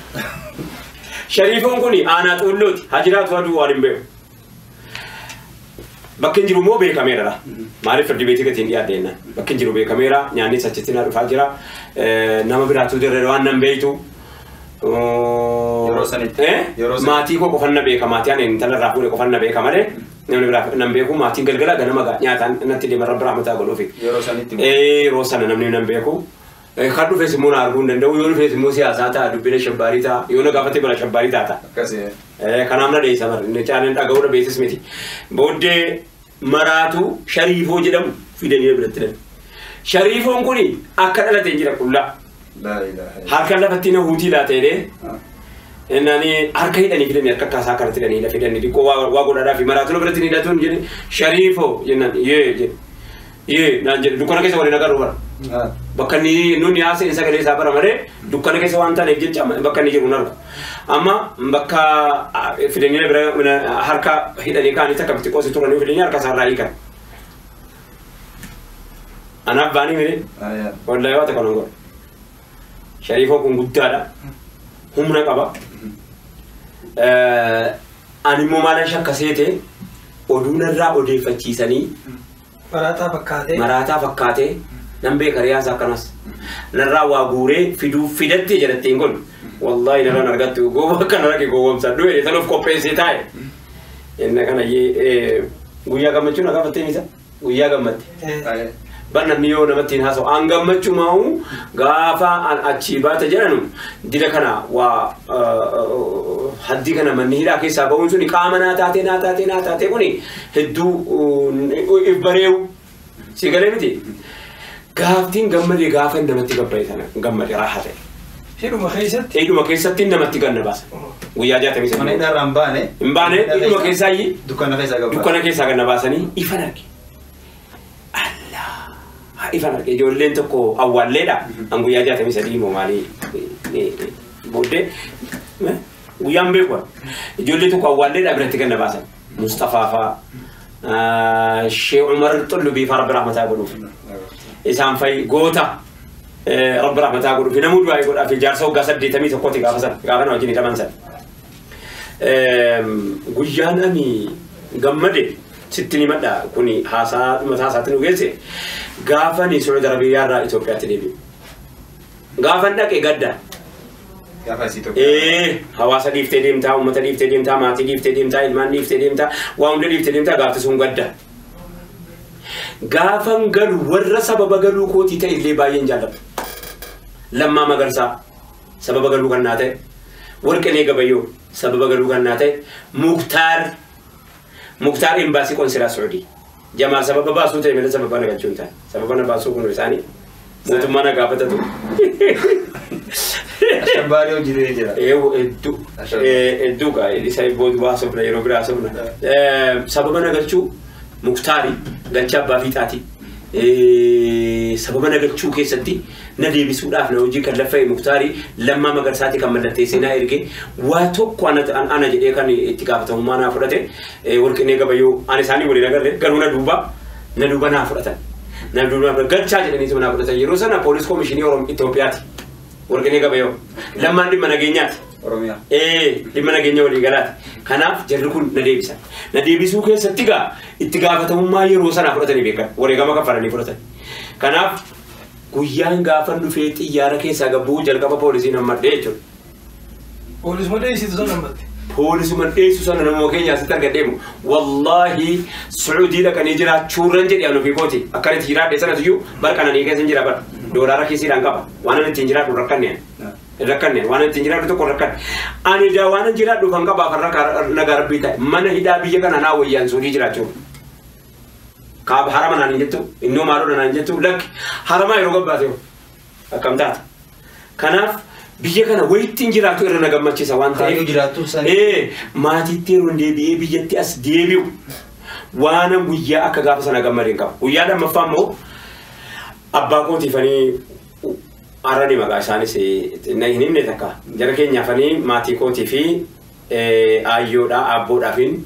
Shariifoon kun aanaa xuullooti. Haa jiraatu aduu waan hin beeku. Bakki hin jiru immoo beekameera. Maaliif firdi beetii gatiin dhiyaadde jennaan. Bakki hin jiru beekameera. Nyaannis achitti na dhufaa jira. Nama biraatu dirree waan nan beektu. Yeroo sanitti. Maatii koo qofan na beeka. Maatii ani intala irraa fuudhe qofan na beeka malee namni biraa nan beeku. Maatiin galgala ganama nyaataan natti deema rabbi rahmataa godhuufi. Yeroo sanitti. Yeroo sana namni nan beeku. Kan dhufes immoo na arguu hin danda'u. Yoo dhufes immoo siyaasaa ta'a, dubbina shabbaarii ta'a. Yoo na gaafate bara shabbaarii taata. Akkasii. Kanaaf na dheessa bara. Inni caalaan dhaga'uu dhabeessis miti. Booddee maraatu shariifoo jedhamu fidanii biratti dhabe. Shariifoon kuni akka dhalate hin jira qullaa. Harka lafatti na huutii laata jedhee. Inni harka hidhanii fidanii harka akkaasaa akkanatti hidhanii fidanii xiqqoo waa godhaadhaa fi maraatu biratti ni hidhatuun jedhe shariifoo jennaan yee jedhe. Yee naan jedhe dukkana keessa waliin agarru bara. Bakka inni nuni haasa'e sagalee isaa bara malee dukkana keessa waan taaneef jecha bakka inni jiru hin argu. Amma bakka fidanii bira harka hidhanii kaanii takka bitti qoosi turanii fidanii harka isaarraa hiikan. Anaaf baanii mire wallaahi waa tokko nan godha. Shariifoo kun guddaadha. Humna qaba. Ani immoo maalan shakka seete oduu narraa odeeffachiisanii Maraataa fakkaatee. Maraataa fakkaatee nan beeka riyaasa akkanas. Narraa waa guuree fiduu fidattee jedhatteen kun wallaahi narraan argattu gowwa akkana rage gowwoomsadhu jedhee san of qopheessee taa'e. Inni kana guyyaa gammachuu na gaafattee misa guyyaa gammatte. Bar namni yoo namatti hin haasa'u an gammachuu maa'u gaafa an achii baate jedhanu dila kana waa haddii kana manni hidhaa keessaa ba'uun suni qaama naa taatee naa taatee naa taatee kuni hedduu if bareewu si galee miti. Gaaftiin gammadee gaafa namatti gabba'e sana gammade raahaa ta'e. Hidhuma keessatti. Hidhuma keessatti namatti ganna baasa. Guyyaa 63. Mana hidhaa irraa hin baane. Hin baane hidhuma keessaa Dukkana keessaa gabbaa. Dukkana keessaa ganna baasanii ifan arge. Allah ifan arge ijoolleen tokko awwaalleedha. An guyyaa 63 immoo maalii booddee guyyaan beeku. Ijoollee tokko awwaalleedha biratti ganna baasan. Mustafaa fa'aa Shee Umar Xullubii fa'aa Rabbi rahmataa godhuuf. Isaan fa'i goota Rabbi rahmataa godhuuf namuu du'aa godhaaf jaarsa waggaa 81 gaafa sana gaafa na wajjin hidhaman sana. Guyyaan ani gammade sitti ni madha kuni haasaa mataa isaatti nu geesse gaafa ani Saudi Arabiyaa irraa Itoophiyaatti deebi'e. Gaafa dhaqe gadda. Gaafa asii Itoophiyaa. Hawaasa dhiiftee deemtaa, uummata dhiiftee deemtaa, maatii dhiiftee deemtaa, ilmaan dhiiftee deemtaa, waa hunda dhiiftee deemtaa gaafti sun gadda. Gaafan galu warra sababa galuu kootii ta'e illee baay'een jaalladha. Lammaa Magarsaa sababa galuu kan naa ta'e, Warqinee Gabayyoo sababa galuu kan naa ta'e, Muktaar Imbaasii Qonsilaa Suudii. Jamaal sababa baasuu ta'e malee sababa na galchuu hin taane. Sababa na baasuu kun isaanii mootummaa na gaafatatu. Ashabbaaree hojjetee jira. Hedduu hedduu gaa isa boodu baasofna yeroo biraa haasofna. Sababa na galchuu Muktaari galcha abbaa fiixaati. Sababa na galchuu keessatti na deebisuudhaaf na hojii kan laffa'e Muktaari Lammaa Magarsaati kan mallatteessee na erge waa tokko ana jedhee kan itti gaafatamummaa naa fudhate Warqinee Gabayyoo ani isaanii waliin agarre garuu na duuba naa fudhatan. Na duuba galchaa jedhaniitu naa fudhatan yeroo sana poolis koomishinii Oromoo Itoophiyaati. Warqinee Gabayyoo Lammaan dhimma nageenyaati. Oromiyaa. Dhimma nageenya walii galaati. Kanaaf jarri kun na deebisan. Na deebisuu keessatti gaa itti gaafatamummaa yeroo sanaa fudhatanii beekan. Wareegama kaffalanii fudhatan. Kanaaf guyyaan gaafa dhufee xiyyaara keessaa gabbuu jalqaba poolisiin hammadhee jechuudha. Poolisuma dheessitu sana hammatte. Poolisuma dheessu sana namuma keenya asitti argadheemu. Wallaahi Suudii dhaqanii jiraachuurran jedhee anu fiikooti. Akkanatti jiraadhe sanatu barqananii keessa hin jira bara. Doolaara keessiidhaan qaba. Waan ani ittiin jiraadhu rakkanneen. Rakkanne waan ittiin jiraadhu tokko rakkanne. Ani daa waan jiraadhu kan qabaaf nagaa rabbii ta'e mana hidhaa biyya kana naa wayyaan Suudii jiraachuu. Kaaba harama naan hin jettu innoo maaloo naan hin jettu lakki haramaa yeroo gabbaate akkam taata. Kanaaf biyya kana wayittiin jiraatu irra na gammachiisa waan ta'eef. Kaayyoo jiraattu sanii. Maatiitti yeroo deebi'ee biyyatti as deebi'u waan guyyaa akka gaafa sana gammadeen qaba. Guyyaa lammaffaa immoo abbaa kootiifanii arrani maqaa isaanis hin himne takka jara keenyaafanii maatii kootii fi aayyoodhaa abboodhaafiin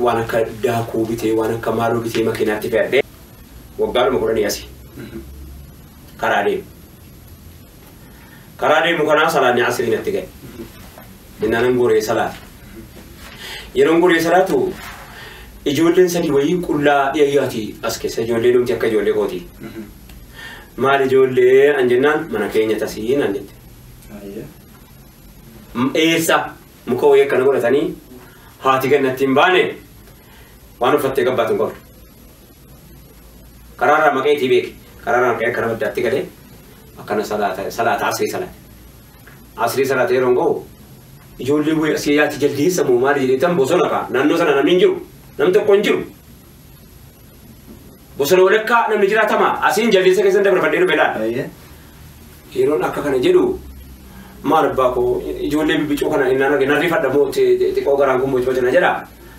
waan akka daakuu bitee waan akka maaloo bitee makiinaatti fe'adhee waggaadhuma 10 asii karaa deemu. Karaa deemu kanaa salaanni asiriin natti ga'e. Innaan goree salaata. Yeroon goree salaatu ijoolleen sadii wayii qullaa dhiyaati as keessa ijoollee dhumti akka ijoollee kooti. Maal ijoollee an jennaan mana keenya tasii naan jette. Eessa muka wayii akkana godhatanii haati gannatti hin baane waan uffattee gabbaatu hin qabdu. Karaarraa maqee itti beeke karaarraa maqee akkana baddaatti galee akkana salaata asrii salaata. Asrii salaata yeroo ga'u ijoollee wayii asii yaati jaldeessa moo maali jedhee bosona ka'a naannoo sana namni hin jiru namni tokko hin jiru. Bosona walakkaa namni jiraatama asiin jaldeessa keessan dabarfadhee dhufe laala. Yeroon akka kana jedhu maal abbaa koo ijoollee bibbicoo kana innaan arge narri fadha moo xiqqoo garaan kun boca bocana jedha.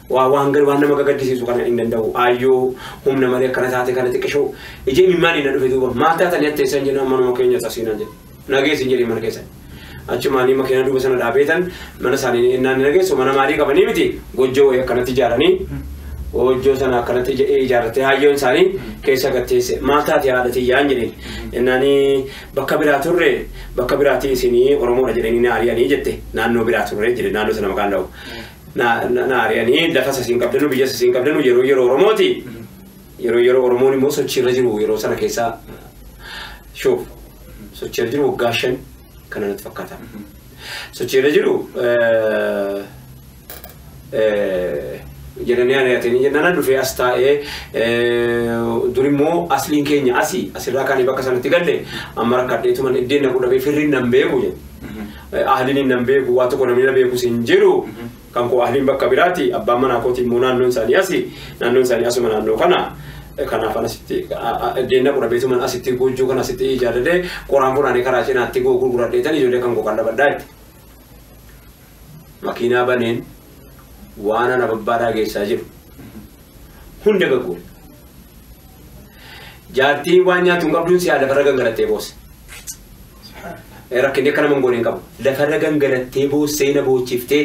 Waan waan nama gaddisiisu kana hin danda'u. Aayyoo humna malee akkana taate kana xiqqishoo ijee mimmaan inni dhufe duuba maal taatanii atteessan jennaan manuma keenya tasiinaan jedhe. Nageessin jedhee mana keessan. Achumaanii makiinaa duuba sana dhaabeetan mana isaanii innaan nageessu mana maalii qabanii miti gojjoo wayii akkanatti ijaaranii hojjoo sana akkanatti ijaarratee hayyoon isaanii keessa gatteesse maal taate haadha tiyyaan jedheen innaanii bakka biraa turre bakka biraatii isinii Oromoodha jedhanii na ari'anii jette naannoo biraa turre jedhe naannoo sana maqaan dha'u na ari'anii lafa sasiin qabdanu biyya sasiin qabdanu yeroo yeroo Oromooti yeroo yeroo Oromoon immoo sochiirra jiru yeroo sana keessa shuuf sochiirra jiru waggaa 5 kana natti fakkaata sochiirra jiru jedhanii ari'atanii jennaan dhufee as taa'ee durimmoo asliin keenya asii asirraa kaanii bakka sanatti galle amma rakkadheetuman iddeen na qudhabee firriin nan beeku jedhe. Ahliin nan beeku waa tokko namni na beekus hin jiru kan koo ahliin bakka biraati abbaan manaa kooti immoo naannoon isaanii asii naannoon isaanii asuma naannoo kana kanaaf asitti iddeen na qudhabeetuman asitti goojjoo kana asitti ijaarratee qoraan funaanee karaa cinaatti gurguradheetan ijoollee kan koo kan dhabadhaa jetti. Makiinaa baneen waan ana babbaadaa geessaa jiru hunda gaggoole. Jaartiin waan nyaatu hin qabduun si'a lafarra gangalattee boosse. Rakkinni akka nama hin goone hin qabu. Lafarra gangalattee boossee na boochiftee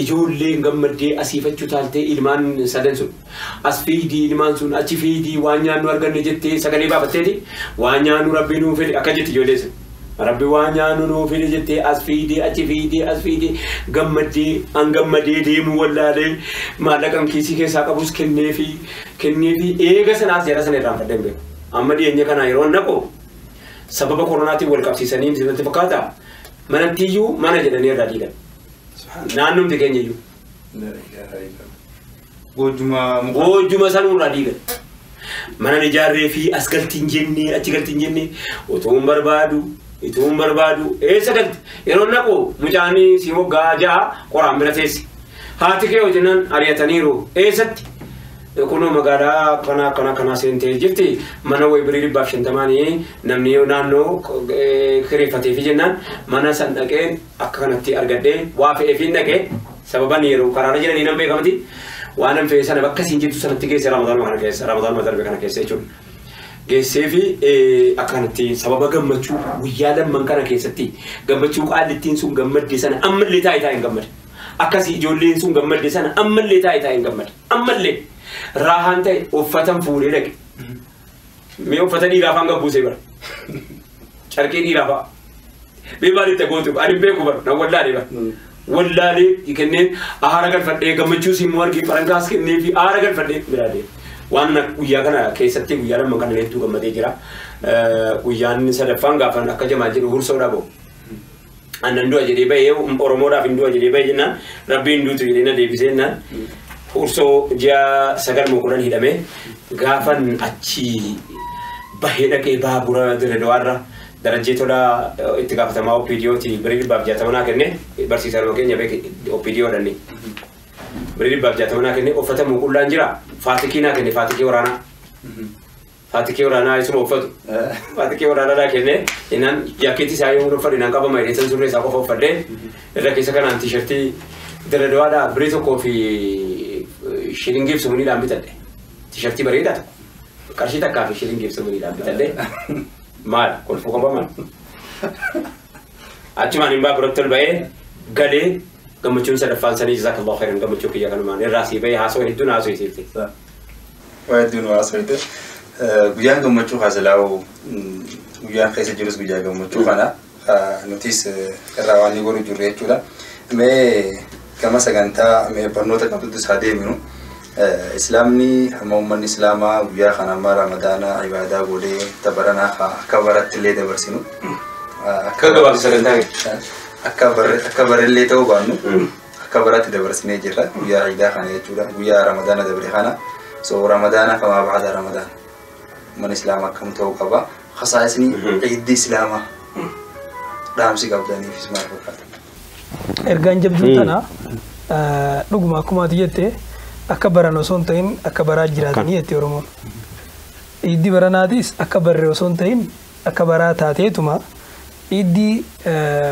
ijoolleen gammaddee asiifachuu taaltee ilmaan sadan sun as fiidii ilmaan sun achi fiidii waan nyaannu arganne jettee sagalee baafatteeti waan nyaannu rabbi nuu fedhe akka jetti ijoolleen sun. Rabbi waan nyaannu nuu fide jettee as fiidee achi fiidee as fiidee gammaddee an gammadee deemuu wallaalee maallaqan kiisii keessaa qabus kenneefi eega sanaas jara sana irraanfadhee hin beeku. Amma dhiyeenya kana yeroo naqu sababa koronaatiin wal qabsiisanii natti fakkaata manattiyyuu mana jedhanii irraa diigan. Naannumti keenya iyyuu. Goojjuma sanurraa diigan. Mana ijaarree fi as galtiin jennee achi galtiin jennee otoo hin barbaadu itoo hin barbaadu eessa galti yeroo naqu mucaan si waggaa 6 qoraan bira teessi. Haati kee hojjennan ari'ataniiru eessatti kunoo magaalaa kana kana kana seentee jirti mana wayi birii 150 namni naannoo kireeffatee fi jennaan mana san dhaqeen akka kanatti argadhee waa fe'ee fi dhaqee sababan yeroo karaarra jiranii nan beekamti waan nan fe'e sana bakka siin jirtu sanatti geesse Ramadaanuma kana keessa Ramadaanuma darbe kana keessa jechuudha. Geessee fi akka kanatti sababa gammachuu guyyaa lamman kana keessatti gammachuu qaallittiin sun gammadde sana ammallee taa'ee taa'ee hin gammade. Akkasii ijoolleen sun gammadde sana ammallee taa'ee taa'ee hin gammade. Ammallee raahaan ta'e uffatan fuudhee dhaqe. Mee uffata dhiiraa afaan gabbuusee bara. Carqii dhiiraa fa'a. Mee maalitti gootu ani beeku bara na wallaalee bara. Wallaalee kenneen aara galfadhee gammachuus immoo argee farankaas kennee fi aara galfadhee biraa deema. Waan guyyaa kana keessatti guyyaa lamman kana hedduu gammadee jira. Guyyaan sadaffaan gaafan akka jamaa jedhu hursoo dhaboo. Annan du'a jedhee bahee Oromoodhaaf hin du'a jedhee bahee jennaan rabbiin duutu jedhee na deebisee jennaan hursoo ji'a 9 moo 10 hidhamee gaafan achi bahee dhaqee baabura Dirreedawaarra Darajjee Tolaa itti gaafatamaa OPDOti birii 160 naa kenne barsiisaa nama keenya beeke OPDO dhanne. Birii 160 naa kenne uffata muqullaan jira faatikii naa kenne faatikii waraanaa. Faatikii waraanaa isuma uffatu. Faatikii waraanaa naa kenne innaan jaakkeetii isaa yoo uffadhe naan qabama jedhee san surree isaa qofa uffadhee irra keessa kanaan tiishartii Dirreedawaadhaa birii 1 fi shilingiif sumuliidhaan bitadhe. Tiishartii bareedaa tokko. Qarshii 1 fi shilingiif sumuliidhaan bitadhe. Maal kolfuu qaba maal. Achumaan hin baaburatti ol ba'ee galee gammachuun sadaffaan sanii jazaakallahu khairan gammachuu kiyya kanumaan irraa sii ba'ee haasawaa hedduun haasawaa isiifte. Waa hedduun haasawite. Guyyaan gammachuu haasalaa'u guyyaan keessa jirus guyyaa gammachuu kana nutis irraa waan ni godhu jirru jechuudha. Mee gama sagantaa mee barnoota qabdutti isaa deeminu. Islaamni hamma uummanni Islaamaa guyyaa kana amma Ramadaana ibaadaa godhee tabaranaa akka baratti illee dabarsinu. Akka gabaabsa sagantaa kee. Akka barellee ta'uu baannu akka baratti dabarsinee jirra guyyaa iidaa kana jechuudha guyyaa Ramadaana dabre kana. So Ramadaana famaa ba'ada Ramadaana. Uummanni Islaamaa akkam ta'uu qaba. Khasaa'isni iiddi Islaamaa dhaamsi qabdaniifis maal fakkaata? Ergaan jabduu tana dhuguma akkuma ati jette akka baran osoo hin ta'in akka baraa jiraatanii jette Oromoon. Iiddi baranaatis akka barre osoo hin ta'in akka baraa taateetuma iiddi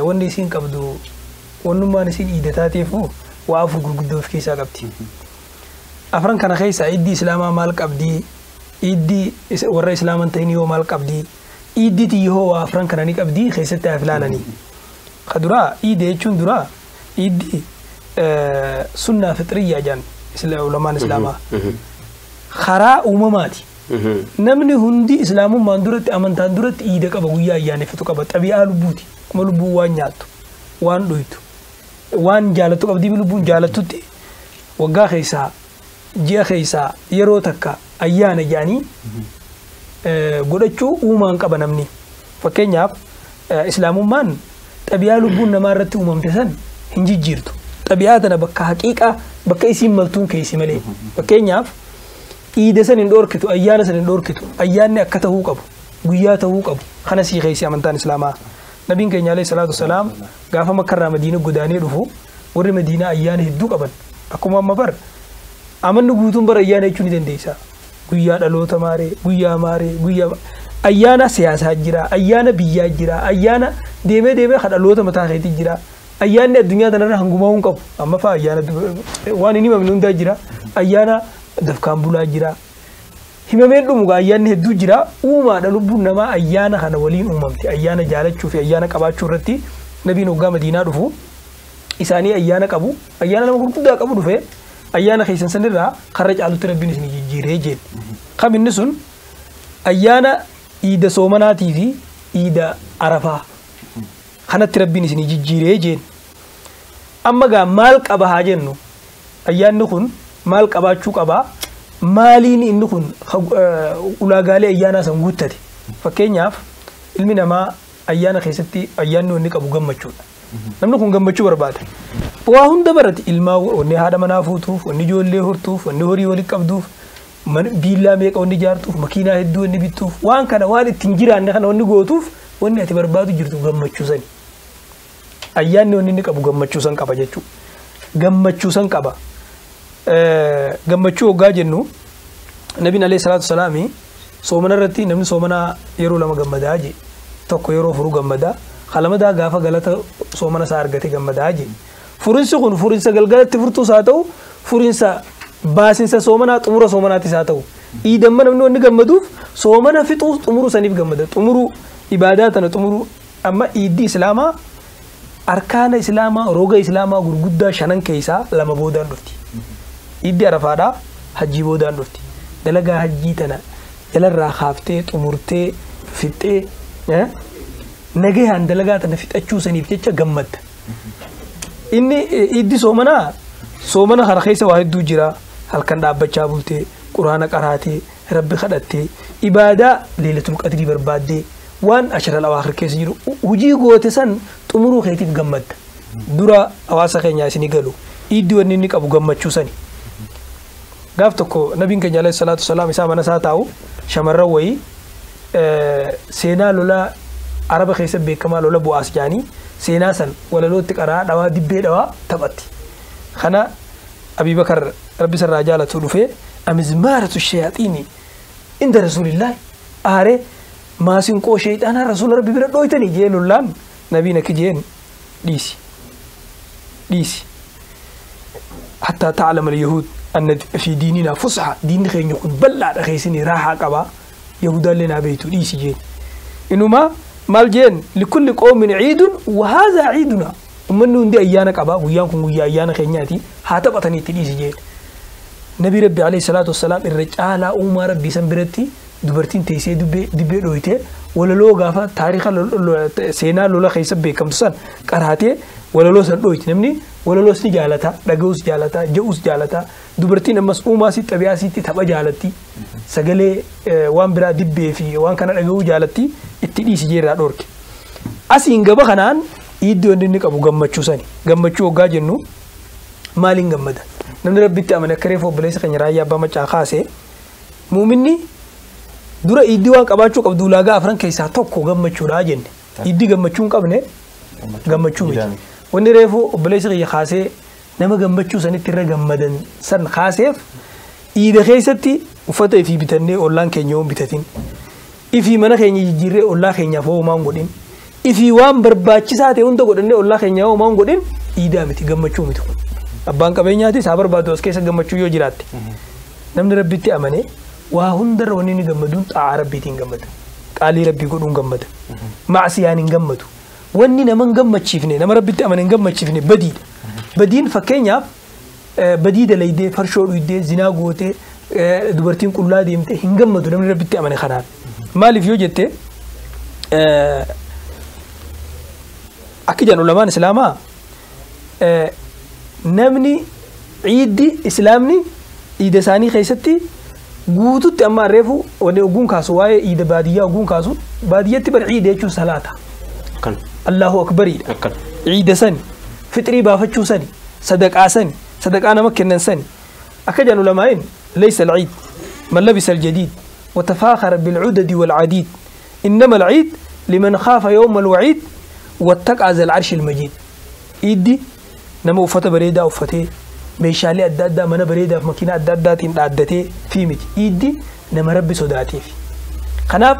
wanni isiin qabdu wannummaan isiin iida taateefu waa afur gurguddoo of keessaa qabdi. Afran kana keessa iiddi Islaamaa maal qabdi? Iiddi warra Islaamaa hin ta'in yoo maal qabdi? Iiddi tiyyoo waa afran kana ni qabdi keessatti haa ilaalanii. Ka duraa iida jechuun duraa iiddi sunnaa fixriyyaa jedhan ulamaan Islaamaa. Karaa uumamaati. Namni hundi Islaamummaan duratti amantaan duratti iida qaba guyyaa ayyaaneffatu qaba. Xabi'aa lubbuuti. Kuma lubbuun waan nyaattu, waan dhuytu, waan jaalattu qabdii lubbuun jaalattutti waggaa keessaa ji'a keessaa yeroo takka ayyaana jedhanii godhachuu uumaan qaba namni. Fakkeenyaaf Islaamummaan xabi'aa lubbuun namaa irratti uumamte san hin jijjiirtu. Xabi'aa tana bakka haqiiqaa bakka isiin maltuun keessi malee. Fakkeenyaaf iida san hin dhoorkitu, ayyaana san hin dhoorkitu, ayyaanni akka ta'uu qabu, guyyaa ta'uu qabu. Kana sii keessi amantaan Islaamaa. Nabiin keenya alayhi salaatu wasalaam gaafa Makkarraa Madiina godaanee dhufu warri Madiinaa ayyaana hedduu qaban. Akkuma amma bar amanni guutuun bara ayyaana jechuu ni dandeessa. Guyyaa dhaloota maaree, guyyaa maaree, guyyaa ayyaana siyaasaa jira, ayyaana biyyaa jira, ayyaana deemee deemee kan dhaloota mataa keetii jira. Ayyaanni addunyaa tanarra hangumaa hin qabu. Amma fa'a ayyaana waan hin himamne hundaa jira. Ayyaana dafkaan bulaa jira. Himameen dhumu ayyaanni hedduu jira. Uumaadha lubbuun namaa ayyaana kana waliin uumamte. Ayyaana jaalachuu fi ayyaana qabaachuu irratti nabiin hoggaa Madiinaa dhufu isaanii ayyaana qabu. Ayyaana nama gurguddaa qabu dhufe ayyaana keessan sanirraa karra caalutti rabbiin isin jijjiiree jeen. Kam inni sun ayyaana iida soomanaatii fi iida arafaa kanatti rabbiin isin jijjiiree jeen. Amma gaa maal qaba haa jennu ayyaanni kun maal qabaachuu qabaa? Maaliin inni kun ulaagaalee ayyaanaa san guuttate? Fakkeenyaaf ilmi namaa ayyaana keessatti ayyaanni wanni qabu gammachuudha. Namni kun gammachuu barbaada. Waa hunda barati ilmaa wanni haadha manaa fuutuuf, wanni ijoollee hortuuf, wanni horii walitti qabduuf, biillaa meeqa wanni ijaartuuf, makiinaa hedduu wanni bittuuf, waan kana waan ittiin jiraanne kana wanni gootuuf wanni ati barbaadu jirtu gammachuu sani. Ayyaanni wanni inni qabu gammachuu san qaba jechuudha. Gammachuu san qaba. Gammachuu hoggaa jennu Nabiin alayhi salaatu wasalaami soomana irratti namni soomana yeroo lama gammadaa je. Tokko yeroo furu gammadaa, kalamadaa gaafa galata soomana isaa argate gammadaa je. Furinsi kun furinsa galgalatti furtuus haa ta'u, furinsa baasinsa soomanaa xumura soomanaatis haa ta'u. Iidamma namni wanni gammaduuf soomana fixuu xumuru saniif gammada. Xumuru ibaadaa tana xumuru amma iiddi islaamaa arkaana islaamaa roga islaamaa gurguddaa shanan keessaa lama boodaan dhufti. Iiddi arafaadhaa hajjii boodaan dhufti. Dalagaa hajjii tana jalarraa kaaftee xumurtee fixxee nagayaan dalagaa tana fixachuu saniif jecha gammadda. Inni iiddi soomanaa soomana kana keessa waa hedduu jira. Halkan dhaabbachaa bultee, quraana qaraatee, rabbi kadhattee, ibaadaa leelatul qadrii barbaaddee waan ashara awaakhir keessa jiru hujii goote san xumuruu keetiif gammadda. Dura hawaasa keenyaa isinii galu iiddi wanni inni qabu gammachuu sani. Gaaf tokko nabiin keenya alayhi salaatu wasalaam isaa mana isaa taa'u shamarran wayii seenaa lola araba keessa beekamaa lola bu'aas jaanii seenaa san walalootti qaraa dhawaa dibbee dhawaa taphatti. Kana Abii Bakar rabbi sarraa jaalatu dhufee amizmaaratu shayaaxiini inda rasuulillaahi aaree maasinqoo sheexaanaa rasuula rabbi bira dhooytanii jee lollaan nabiin akki jeen dhiisi dhiisi. Hattaa ta'lama al-yahuud anna fi diininaa fusxa diinni keenya kun bal'aadha keessini raaxaa qabaa yahudaallee naa beeytu dhiisi jeen. Inumaa maal jeen likulli qoomin ciidun wa haazaa ciidunaa ummanni hundi ayyaana qabaa guyyaan kun guyyaa ayyaana keenyaati haa taphatanii itti dhiisi jeen. Nabi rabbi alayhi salaatu wassalaam irra caalaa uumaa rabbii san biratti dubartiin teessee dibbee dhooytee walaloo gaafa taariika seenaa lola keessa beekamtu san qaraatee walaloo san dhooyti namni walaloos ni jaalata dhaga'uus jaalata je'uus jaalata dubartiin ammas uumaasii xabiyaasiitti tapha jaalatti sagalee waan biraa dibbee fi waan kana dhaga'uu jaalatti itti dhiisi jeerraa dhoorke. Asiin gaba kanaan iiddi wanni inni qabu gammachuu sani gammachuu hoggaa jennu maaliin gammada namni rabbitti amane akka reefu obboleessa keenya raayyaa abbaa macaa kaasee muuminni dura iiddi waan qabaachuu qabdu ulaagaa afran keessaa tokko gammachuudha jenne iiddi gammachuu hin qabne gammachuu miti. Wanni reefu obboleessa kiyya kaasee nama gammachuu sanitti irra gammadan san kaaseef iida keessatti uffata ifii bitannee ollaan keenya yoo bitatin ifii mana keenya jijjiirree ollaa keenyaaf homaa hin godhin ifii waan barbaachisaa ta'e hunda godhannee ollaa keenya homaa hin godhin iidaa miti gammachuu miti kun. Abbaan qabeenyaatis haa barbaadu as keessa gammachuu yoo jiraatte namni rabbitti amane waa hundarra wanni inni gammaduun xaa'aa rabbiitiin gammada qaalii rabbii godhuun gammada macsiyaan hin gammadu. Wanni nama hin gammachiifne nama rabbitti amane hin gammachiifne badiidha. Badiin fakkeenyaaf badii dalaydee farshoo dhuydee zinaa gootee dubartiin qullaa deemtee hin gammadu namni rabbitti amane kanaan. Maaliif yoo jette akka jedhan ulamaan islaamaa namni ciiddi islaamni iida isaanii keessatti guututti amma reefu wanni oguun kaasu waa'ee iida baadiyyaa oguun kaasu baadiyyatti bar ciida jechuun salaata. Allahu akbariidha. Ciida sani fixrii baafachuu sani sadaqaa sani sadaqaa nama kennan sani akka jedhan ulamaa'in laysa alciid man labisa aljadiid وتفاخر بالعدد والعديد إنما العيد لمن خاف يوم الوعيد واتقى ذا العرش المجيد. إيدي نما uffata bareedaa uffatee meeshaalee adda addaa mana bareedaaf makiinaa adda addaatiin dhaaddatee fi miti iiddi nama rabbi sodaateef. Kanaaf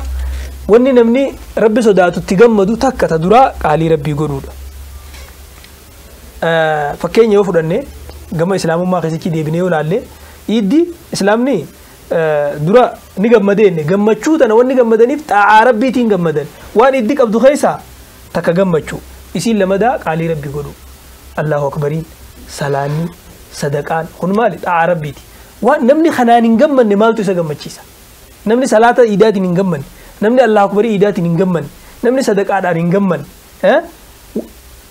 wanni namni rabbi sodaatutti gammadu takka ta duraa qaalii rabbii godhuudha. Fakkeenya yoo fudhanne gama islaamummaa keessatti deebinee yoo ilaalle iiddi islaamni dura ni gammadeenne gammachuu tana wanni gammadaniif xaa'aa rabbiitiin gammadan waan iiddi qabdu keessaa takka gammachuu isiin lamadaa qaalii rabbii godhu. Allahu akbariin salaanni sadaqaan kun maali xaa'aa rabbiiti. Waan namni kanaan hin gammanne maaltu isa gammachiisa? Namni salaata iidaatiin hin gammanne, namni Allahu akbarii iidaatiin hin gammanne, namni sadaqaadhaan hin gammanne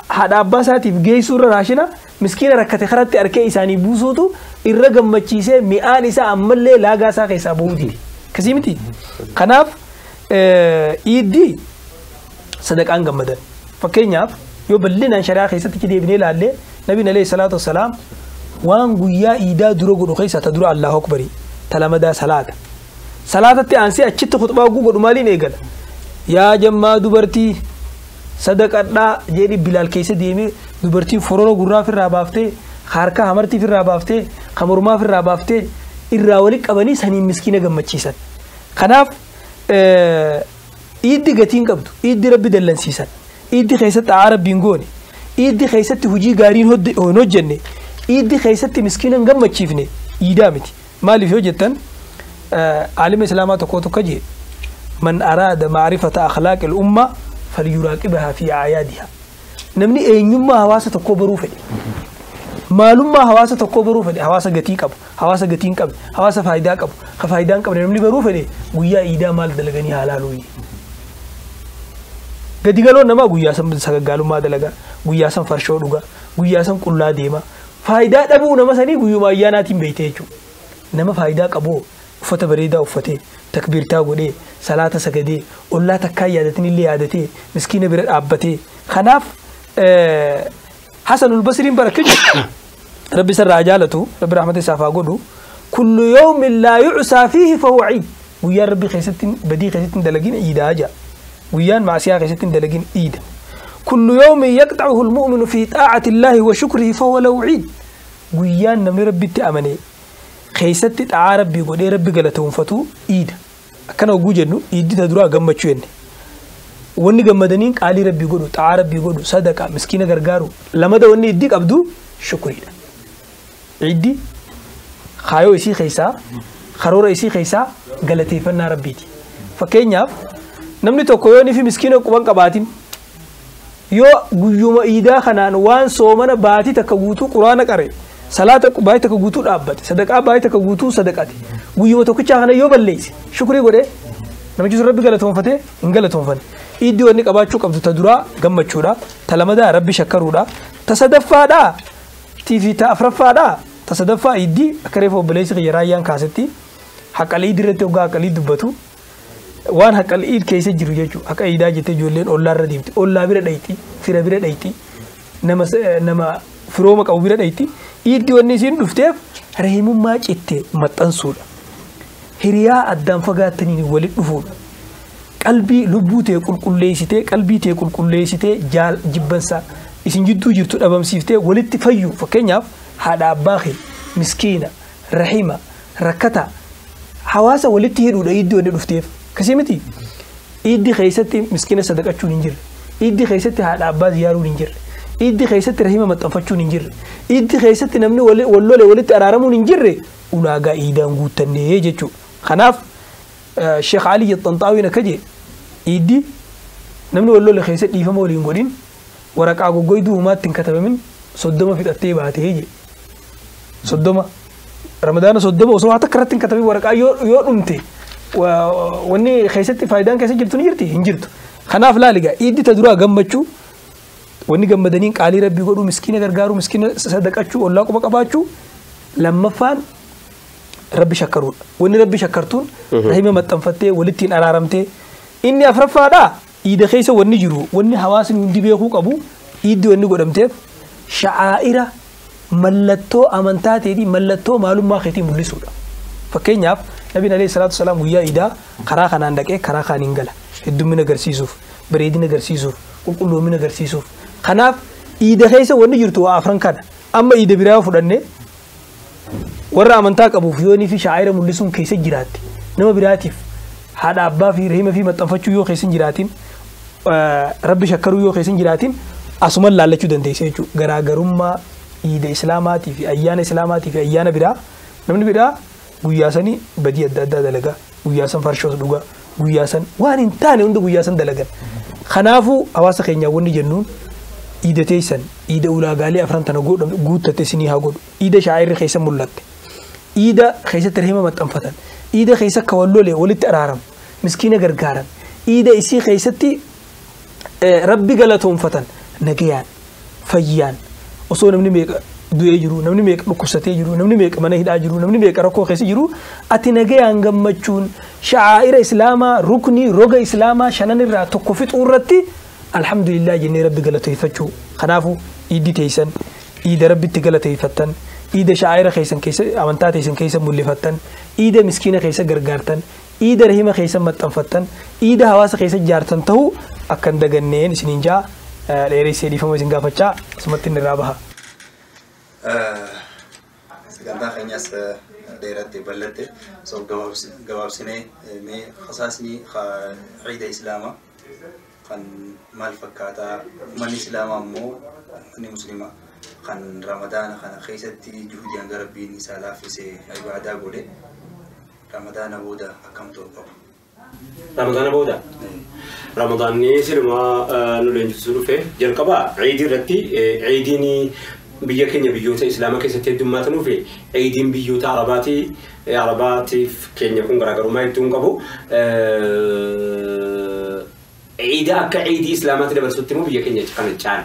haadha abbaa isaatiif geessuu irra raashina miskiina rakkate karatti harkee isaanii buusuutu irra gammachiisee mi'aan isaa ammallee laagaa isaa keessaa bahuu dide. Akkasii miti? Kanaaf iiddi sadaqaan gammadan. Fakkeenyaaf Yoo bal'inaan shari'aa keessatti deebinee ilaalle nabiin alayhi salaatu wassalaam waan guyyaa iidaa dura godhu keessa ta dura Allahu akbari ta lamadaa salaata. Salaatatti aansee achitti khutbaa godhu maaliin eegala? Yaa jammaa dubartii sadaqadhaa jedhi Bilaal keessa deemee dubartiin forora gurraa ofirraa baaftee harka hamartii ofirraa baaftee mormaa ofirraa baaftee irraa walitti qabanii saniin miskiina gammachiisan. Kanaaf iiddi gatiin qabdu iiddi rabbi dallansiisan iiddi keessatti aa rabbiin goone iiddi keessatti hojii gaariin hin hojjenne iiddi keessatti miskiina hin gammachiifne iidaa miti. Maaliif yoo jettan aalima islaamaa tokko tokko jee man araada maarifata akhlaaqi al-umma falyuraaqibahaa fi aayaadihaa. Namni eenyummaa hawaasa tokkoo baruu fedhe maalummaa hawaasa tokkoo baruu fedhe hawaasa gatii qabu hawaasa gatii hin qabne hawaasa faayidaa qabu ka faayidaa hin qabne namni baruu fedhe guyyaa iidaa maal dalaganii haa laaluu. Gadi galoon namaa guyyaa san sagaggaalummaa dalagaa guyyaa san farshoo dhugaa guyyaa san qullaa deema faayidaa dhabuu nama sanii guyyuma ayyaanaatiin beeyte jechuudha. Nama faayidaa qabu uffata bareedaa uffatee takbiirtaa godhee salaata sagadee ollaa takkaa yaadatin illee yaadatee miskiina bira dhaabbatee kanaaf Hasanul Basriin bara jiru rabbi sarraa jaalatu rabbi rahmata isaaf haa godhu kullu yawmin laa yucsaa fiihi fahuwa ciid guyyaan rabbi keessatti badii keessatti hin dalagin iidaa jaa guyyaan maasiyaa keessatti hin dalagin iida kullu yawmin yaqtacuhu almu'minu fi xaacati illaahi wa shukrihi fahuwa lahu ciid guyyaan namni rabbitti amane keessatti xaa'aa rabbii godhee rabbi galatoonfatu iida akkana oguu jennu iiddi ta duraa gammachuu jenne wanni gammadaniin qaalii rabbii godhu xaa'aa rabbii godhu sadaqa miskiina gargaaru lamada wanni iddii qabdu shukriidha. Iiddi kaayoo isii keessaa karoora isii keessaa galateeffannaa rabbiiti. Fakkeenyaaf namni tokko yoo inni miskiina quban qabaatin yoo guyyuma iidaa kanaan waan soomana baatii takka guutuu quraana qare salaata baay'ee takka guutuu dhaabbate sadaqaa baay'ee takka guutuu sadaqate guyyuma tokkichaa kana yoo balleesse shukrii godhee namichi sun rabbi galatoonfatee hin galatoonfanne. Iiddi wanni qabaachuu qabdu ta duraa gammachuudha ta lamadaa rabbi shakkaruudha ta sadaffaadhaa fi ta afraffaadhaa ta sadaffaa iiddi akka reefa obboleessi kiyya raayyaan kaasetti haqalii irratti hoggaa haqalii dubbatu waan haqalii keessa jiru jechuudha haqa iidaa jettee ijoolleen ollaarra deemti ollaa bira dhayti fira bira dhayti nama firooma qabu bira dhayti iiddi wanni isiin dhufteef rahimummaa citte maxxansuudha. Hiriyaa addaan fagaattaniin walitti dhufuudha. Qalbii lubbuu ta'e qulqulleessitee qalbii ta'e qulqulleessitee jaal jibbansa isin jidduu jirtu dhabamsiiftee walitti fayyu fakkeenyaaf haadha abbaa kee miskiina rahima rakkata hawaasa walitti hidhuudha iiddi wanni dhufteef kasii miti iiddi keessatti miskiina sadaqachuun hin jirre iiddi keessatti haadha abbaa ziyaaruun hin jirre iiddi keessatti rahima maxxanfachuun hin jirre iiddi keessatti namni wal lole walitti araaramuun hin jirre ulaagaa iidaan guuttannee jechuudha. Kanaaf Sheekh Ali Xanxaawiin akka jee iiddi namni wal lole keessa dhiifama waliin godhin waraqaa goggoyduu humaatti hin katabamin 30 fixattee baatee jee 30 ramadaana 30 osoo haa takka irratti hin katabin waraqaa yoo dhumte wanni keessatti faayidaan keessa jirtu ni jirti hin jirtu. Kanaaf laaligaa iiddi ta duraa gammachuu wanni gammadaniin qaalii rabbii godhuu miskiina gargaaruu miskiina sadaqachuu ollaa quba qabaachuu lammaffaan rabbi shakkaruudha. Wanni rabbi shakkartuun rahima maxxanfattee walittiin araaramtee inni afraffaadhaa iida keessa wanni jiru wanni hawaasni hundi beekuu qabu iiddi wanni godhamteef sha'aa'ira mallattoo amantaa ta'eetii mallattoo maalummaa keetii mul'isuudha. Fakkeenyaaf nabiin alayhi salaatu wasalaam guyyaa iidaa karaa kanaan dhaqee karaa kaaniin gala heddummina agarsiisuuf bareedina agarsiisuuf qulqulloomina agarsiisuuf. Kanaaf iida keessa wanni jirtu waa afran kana amma iida biraa fudhannee warra amantaa qabuuf yoonii fi shaa'ira mul'isuun keessa jiraatti nama biraatiif haadha abbaa fi rahima fi maxxanfachuu yoo keessa hin jiraatin rabbi shakkaruu yoo keessa hin jiraatin asuman laallachuu dandeessa jechuudha. Garaagarummaa iida islaamaatii fi ayyaana islaamaatii fi ayyaana biraa namni biraa guyyaa sanii badii adda addaa dalagaa guyyaa san farshoos dhugaa guyyaa san waan hin taane hunda guyyaa san dalagan. Kanaafuu hawaasa keenyaa wanni jennuun iida teessan iida ulaagaalee afran tana guuttatte isinii haa godhu iida shaa'irri keessa mul'atte iida keessatti rahima maxxanfatan iida keessa akka wal lole walitti araaramu miskiina gargaaran iida isii keessatti rabbi galatoonfatan nagayaan fayyaan osoo namni meeqa du'ee jiru namni meeqa dhukkubsatee jiru namni meeqa mana hidhaa jiru namni meeqa rakkoo keessa jiru ati nagayaan gammachuun sha'aa'ira islaamaa ruknii roga islaamaa shanan irraa tokko fixuu irratti Alhamdulillah jennee rabbi galateeffachuu. Kanaafuu iiddi teessan iida rabbitti galateeffattan, iida shaa'ira keessan keessa amantaa teessan keessa mul'ifattan, iida miskiina keessa gargaartan, iida rahima keessa maxxanfattan, iida hawaasa keessa ijaartan ta'uu akka hin daganneen isiniin jaa dheeressee dhiifama isin gaafachaa asumatti inni irraa baha. Sagantaa keenyas dheeratte bal'atte so gabaabsinee mee hasaasni ciida islaamaa kan maal fakkaataa, uummanni islaamaa immoo uummanni musliimaa kan ramadaana kana keessatti juhudii hanga rabbiin isaa laaffise ibaadaa godhe ramadaana booda akkam ta'uu qabu? Ramadaana booda? Ramadaanni silumaa nu leenjisuu dhufe jalqaba ciidii irratti ciidiin biyya keenya biyyoota islaamaa keessatti heddummaatan dhufe ciidiin biyyoota arabaatiif keenya kun garaagarummaa hedduu hin qabu. Ciida akka ciidii islaamaatti dabarsutti immoo biyya keenya kana caala.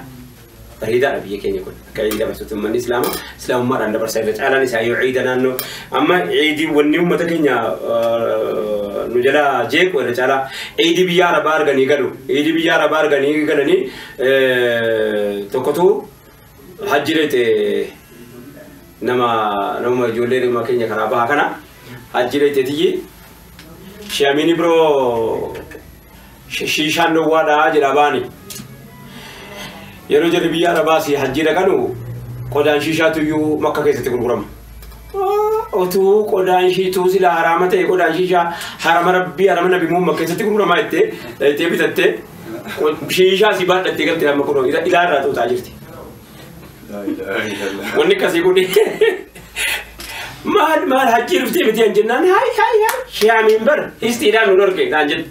Bareedaadha biyya keenya kun akka ciidii dabarsutti uummanni islaamaa islaamummaadhaan dabarsa irra caalaan isaa yoo ciida naannoo amma ciidii wanni uummata keenya nu jala jeequ irra caalaa ciidii biyya arabaa arganii galu ciidii biyya arabaa arganii galanii tokkotu hajji reete nama nama ijoollee nama keenya karaa bahaa kana hajji reete tiyyi shi'amiini biroo shiishaan dhowwaadhaa jedha baani. Yeroo jarri biyya Arabaas hajji dhaqanu qodaan shiishaatu iyyuu makka keessatti gurgurama. Otuu qodaan shiituu sila haraama ta'e qodaan shiishaa harama rabbii harama nabi Muhammad keessatti gurguramaa jettee bitattee shiishaa si baadhattee galtee amma kunoo ilaarraa xuuxaa jirti. Wanni akkasii kun maal maal hajji dhuftee miti an jennaan hayi hayi hayi shi'aamiin bar histiidhaan nu dhorke naan jedhe.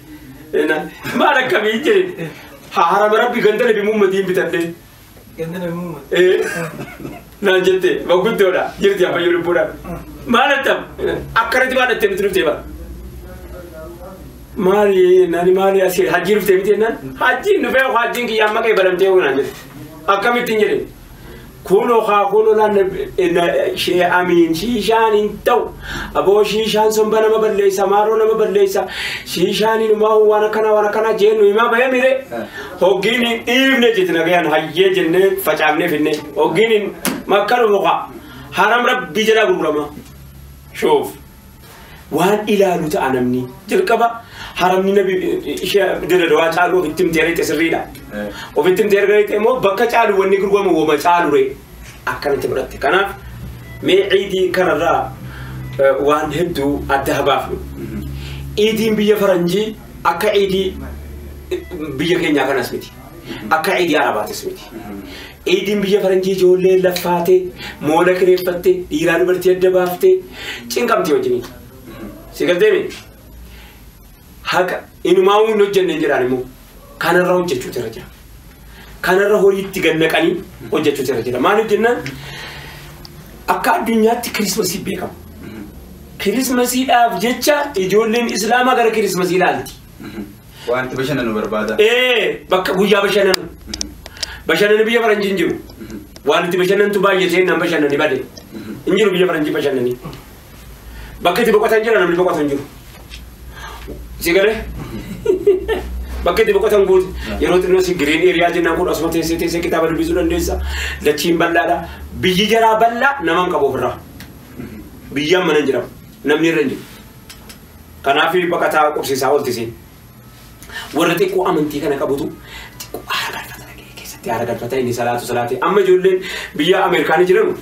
Maal akkamii jedhe harama rabbi ganda nabi Muhammadiin bitadhe. Ganda nabi Muhammad. Naan jette maguddoodha jirti ammayyuu lubbuudhaan. Maal attam akkanatti baadhattee miti dhuftee bara. Maali nani maali asii hajji dhuftee miti jennaan hajjiin dhufee hajjiin kiyya amma qeebalamtee balamtee naan jedhe. Akkamittiin jedhe. Kunoo haa kunoo laan shi'amiin shiishaan hin ta'u aboo shiishaan somba nama balleessa maaroo nama balleessa shiishaan inumaa waan akkanaa waan akkanaa jennu himaa bahee mire hoggiin hin dhiifne jette nagayaan hayyee jennee facaafnee finne hoggiin hin makkanu muka haram rabbii jalaa gurgurama shoof waan ilaalu ta'a namni jalqaba haramni nabi ishee dirra caalu ofitti himtee reete sirriidha. Ofitti himtee reete immoo bakka caalu wanni gurguramu wama caalu ree akkanatti fudhatte. Kanaaf mee ciidii kanarraa waan hedduu adda habaafnu. Ciidiin biyya faranjii akka ciidii biyya keenyaa kanas miti. Akka ciidii arabaatis miti. Ciidiin biyya faranjii ijoollee laffaatee moola kireeffattee dhiiraa dubartii adda baaftee cinqamtee wajjiniin. Si galtee miti? Haqa inumaa hin hojjenne jedhaan immoo kanarra hojjechuutu irra jira. Kanarra horiitti gannaqanii hojjechuutu irra jira. Maaliif jennaan akka addunyaatti kirismasii beekama. Kirismasiidhaaf jecha ijoolleen islaamaa gara kirismasii ilaalti. Wanti bashannanu barbaada. Bakka guyyaa bashannanu. Bashannanni biyya faranjii hin jiru. Wanti bashannantu baay'atee nama bashannani bade. Hin jiru biyya faranjii bashannanii. Bakka itti boqotan jira namni boqotan jiru. Sigale? Bakka itti boqotan guutu yeroo xinnoo si green area jennaan kun asuma teessee teessee kitaaba dubbisuu dandeessa. Dachiin bal'aadha. Biyyi jaraa bal'aa nama hin qabu ofirraa. Biyyaan mana hin jiramu. Namni irra hin jiru. Kanaaf baqataa qubsiisaa ooltisiin. Warra xiqqoo amantii kana qabutu xiqqoo haara galfata dhagee keessatti haara galfata inni salaatu salaate. Amma ijoolleen biyya Ameerikaanii jiran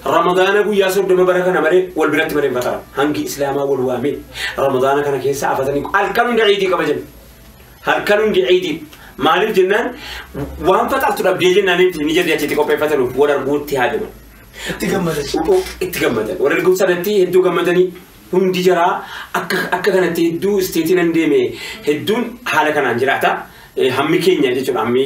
Ramadaana guyyaa 30 bara kana malee wal biratti malee hin fataran. Hangi islaamaa wal waamee Ramadaana kana keessa afatanii halkan hundi ciidii kabajan. Halkan hundi ciidii. Maaliif jennaan waan faxartu dhabdee jennaan ni jirri achitti qopheeffatanuuf wal arguutti haajaman. Itti gammadan. Itti gammadan. Wal arguu sanatti hedduu gammadanii hundi jaraa akka kanatti hedduu isteetiin hin deeme hedduun haala kanaan jiraata. Hammi keenya jechuudha hammi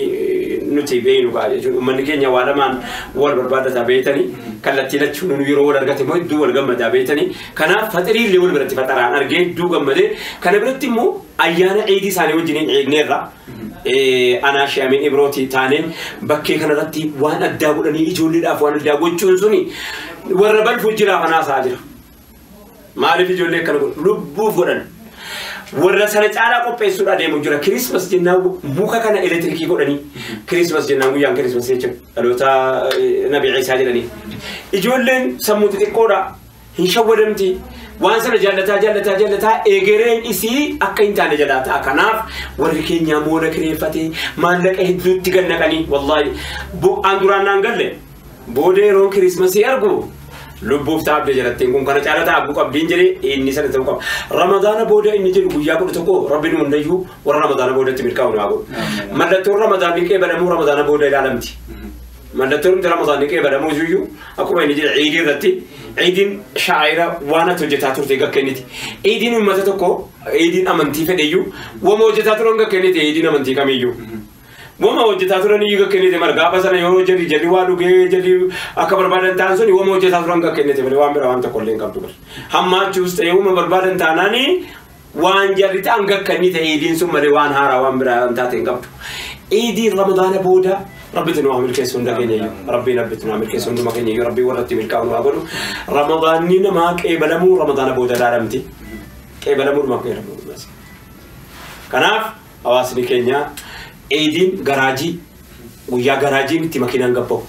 nuti beeknu gaa jechuudha uummanni keenya waa lamaan wal barbaadataa beektanii kallattii lachuun nu yeroo wal argate immoo hedduu wal gammadaa beektanii kanaaf faxirii illee wal biratti faxaraan argee hedduu gammadee kana biratti immoo ayyaana ciidii isaanii wajjiniin eegneerra. Anaa Shi'amiin Ibrooti taanee bakkee kanarratti waan addaa godhanii ijoolleedhaaf waan addaa gochuun suni warra balfu jiraaf anaasaa jira. Maaliif ijoollee akkana godhu? Lubbuuf godhan. Warra sana caalaa qopheessuudhaa deemu jira. Kirismas jennaan muka kana elektirikii godhanii. Kirismas jennaan guyyaan kirismas jechuudha. Dhaloota Nabi Iisaa jedhanii. Ijoolleen sammuu xixiqqoodha. Hin shawwadamti. Waan sana jaallataa jaallataa jaallataa egereen isii akka hin taane jalaa ta'a. Kanaaf warri keenyaa moola kireeffatee maallaqa hedduutti gannaqanii wallaahi bu'aan duraan naan galle booda yeroon kirismasii argu lubbuuf taabde jalattiin kun kana caala taa'uu qabdiin jedhee inni sana ta'uu qaba. Ramadaana booda inni jedhu guyyaa 11 rabbiin hundayyuu warra ramadaana boodatti milkaa'u naa godhu. Mallattoon ramadaanni qeebalamuu ramadaana booda ilaalamti. Mallattoon ramadaanni qeebalamuu iyyuu akkuma inni jedhe ciidii irratti ciidiin shaa'ira waan ati hojjetaa turte gakkenniti. Ciidiin uummata tokko ciidiin amantii fedheyyuu wama hojjetaa turan gakkenniti ciidiin amantii kamiyyuu. Wama hojjetaa turan iyyuu gakkennite margaafa sana yeroo jalli jalli waa dhugee jalli akka barbaadan ta'an suni wama hojjetaa turan gakkennite malee waan biraa waan tokko illee hin qabdu bara. Hammaachuus ta'ee wama barbaadan taanaani waan jalli ta'an gakkennite ciidiin sun malee waan haaraa waan biraa waan taate hin qabdu. Ciidiin ramadaana booda rabbitu nu milkeessu hunda keenya iyyuu rabbiin rabbitu nu milkeessu hunduma keenya iyyuu rabbiin warratti milkaa'u nu haa godhu. Ramadaanni namaa qeebalamuu ramadaana booda ilaalamti. Qeebalamuu dhuma qeebalamuu. Kanaaf hawaasni keenya ciidiin garaajii guyyaa garaajiin itti makiinaan gabba'u.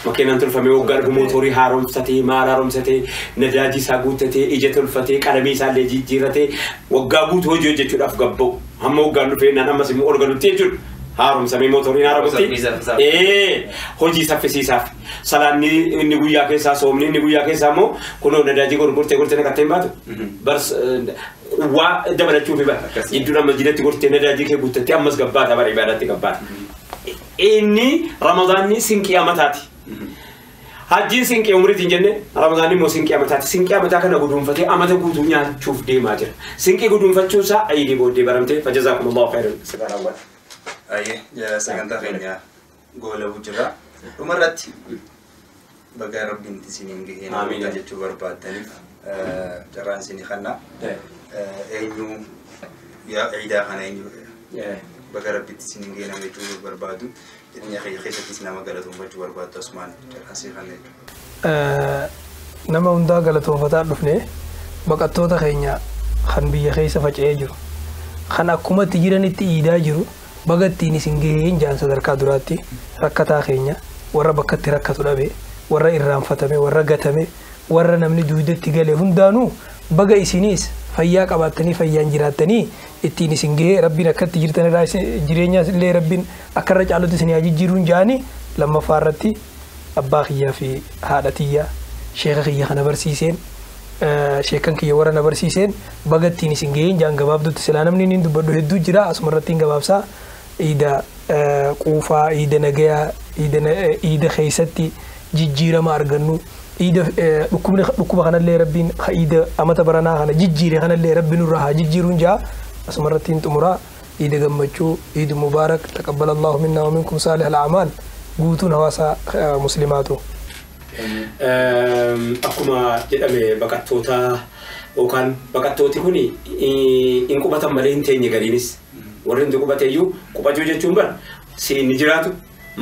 Makiinaan tolfamee waggaa dhugu mootorii haaromsatee maal haaromsatee nadaajii isaa guuttatee ija tolfatee qalamii isaa illee jijjiirratee waggaa guutuu hojii hojjechuudhaaf gabba'u. Hamma waggaan dhufee naan ammas immoo ol galutti jechuudha. Haaromsamee mootoriin haaramutti. Hojii saffisiisaaf. Salaanni inni guyyaa keessaa soomni inni guyyaa keessaa immoo kunoo nadaajii gurgurtee gortee naqattee hin baatu. Bars waa dabalachuuf bara. Jidduun amma jidatti gortee nadaajii kee guuttattee ammas gabbaata bara ibaadaatti gabbaata. Inni ramadaanni sinqii amataati. Hajjiin sinqii umriitiin jenne ramadaanni immoo sinqii amataati. Sinqii amataa kana guduunfatee amata guutuu nyaachuuf deemaa jira. Sinqii guduunfachuun isaa ciidii booddee baramtee fajazaakumullahu khairan. Sibaaraawwan. Ayyee sagantaa keenya goolabuu jira. Dhumarratti baga rabbiin isiniin gahee namoota jechuu barbaaddaniif carraan isinii kenna. Eenyu yaa ciidaa kana eenyu baga rabbitti isiniin gahee nama jechuu barbaadu jireenya keenya keessattis nama galatoonfachuu barbaaddu asumaan carraan isinii kenna jechuudha. Nama hundaa galatoonfataa dhufne baqattoota keenya kan biyya keessa faca'ee jiru kan akkumatti jiranitti iidaa jiru bagattiin isin gaheen jaan sadarkaa duraatti rakkataa keenya warra bakkatti rakkatu dhabe warra irraanfatame warra gatame warra namni duudatti gale hundaanuu baga isiniis fayyaa qabaattanii fayyaan jiraattanii ittiin isin gahee rabbiin akkatti jirtan irraa jireenyaas illee rabbiin akka irra caalutti isin haa jijjiiruun jaanii lammaffaa irratti abbaa kiyyaa fi haadha tiyyaa sheeka kiyya kana barsiiseen sheekan kiyya warra na barsiiseen bagattiin isin gaheen jaan gabaabdutti silaa namni inni dubbadhu hedduu jira asuma irratti hin gabaabsaa. Iida quufaa, iida nagayaa, iida keessatti jijjiirama argannu, iida dhukkuba kanallee rabbiin iida amata baranaa kana jijjiire kanallee rabbiin nurraa haa jijjiiruun jaa asuma irratti hin xumuraa. Iida gammachuu, iida mubaarak, taqabbal Allahu minna wa minkum saalih al-a'maal guutuun hawaasa muslimaatu. Akkuma jedhame baqattoota yookaan baqattooti kun hin qubatan malee hin teenye galiinis. Warri hundi qubateeyyuu qubachuu jechuun bara siin ni jiraatu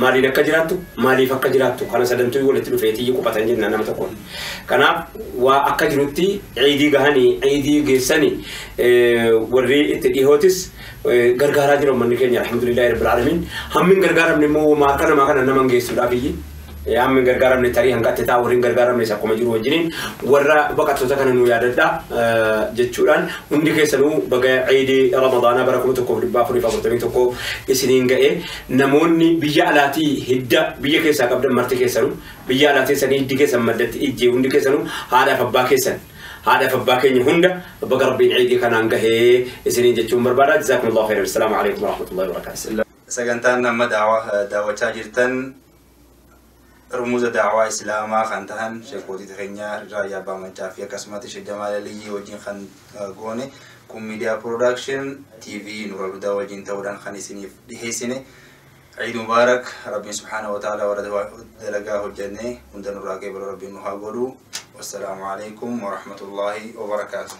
maaliin akka jiraattu maaliif akka jiraattu kana sadantuu walitti dhufeetii qubatan jennaan nama tokkoon. Kanaaf waa akka jirutti ciidii gahanii ciidii geessanii warri itti dhihootis gargaaraa jiran manni keenya alhamdulillahi rabbil aalamiin. Hammi hin gargaaramne immoo harka namaa kana nama hin geessuudhaaf iyyi. Hammi hin gargaaramne tarii hanqatte ta'a warri hin gargaaramnes akkuma jiru wajjiniin warra baqattoota kana nu yaadadha jechuudhaan hundi keessanuu baga ciidii ramadaanaa bara 1441 isiniin ga'e namoonni biyya alaatii hidda biyya keessaa qabdan marti keessanuu biyya alaatii sanii hiddi keessan maddatti ijjee hundi keessanuu haadhaaf abbaa keessan haadhaaf abbaa keenya hunda baga rabbiin ciidii kanaan gahee isiniin jechuun barbaada. Jazaakumullahu khairan. Assalaamu alaikum warahmatullahi wabarakaatuh. Sagantaan amma daawwachaa jirtan rumuuza daawaa islaamaa kan tahan sheekootii keenyaa Raayyaa Abbaa Maccaa fi akkasumatti Sheek Jamaal Aliyyii wajjin kan goone kun miidiyaa production TV Nuura Hudaa wajjin ta'uudhaan kan isiniif dhiheessine. Ciid Mubaarak. Rabbiin subhaanahu wa ta'ala warra dalagaa hojjennee hunda nurraa qeebalu rabbiin nu haa godhu. Wassalaamu alaikum warahmatullaahi wabarakaatuh.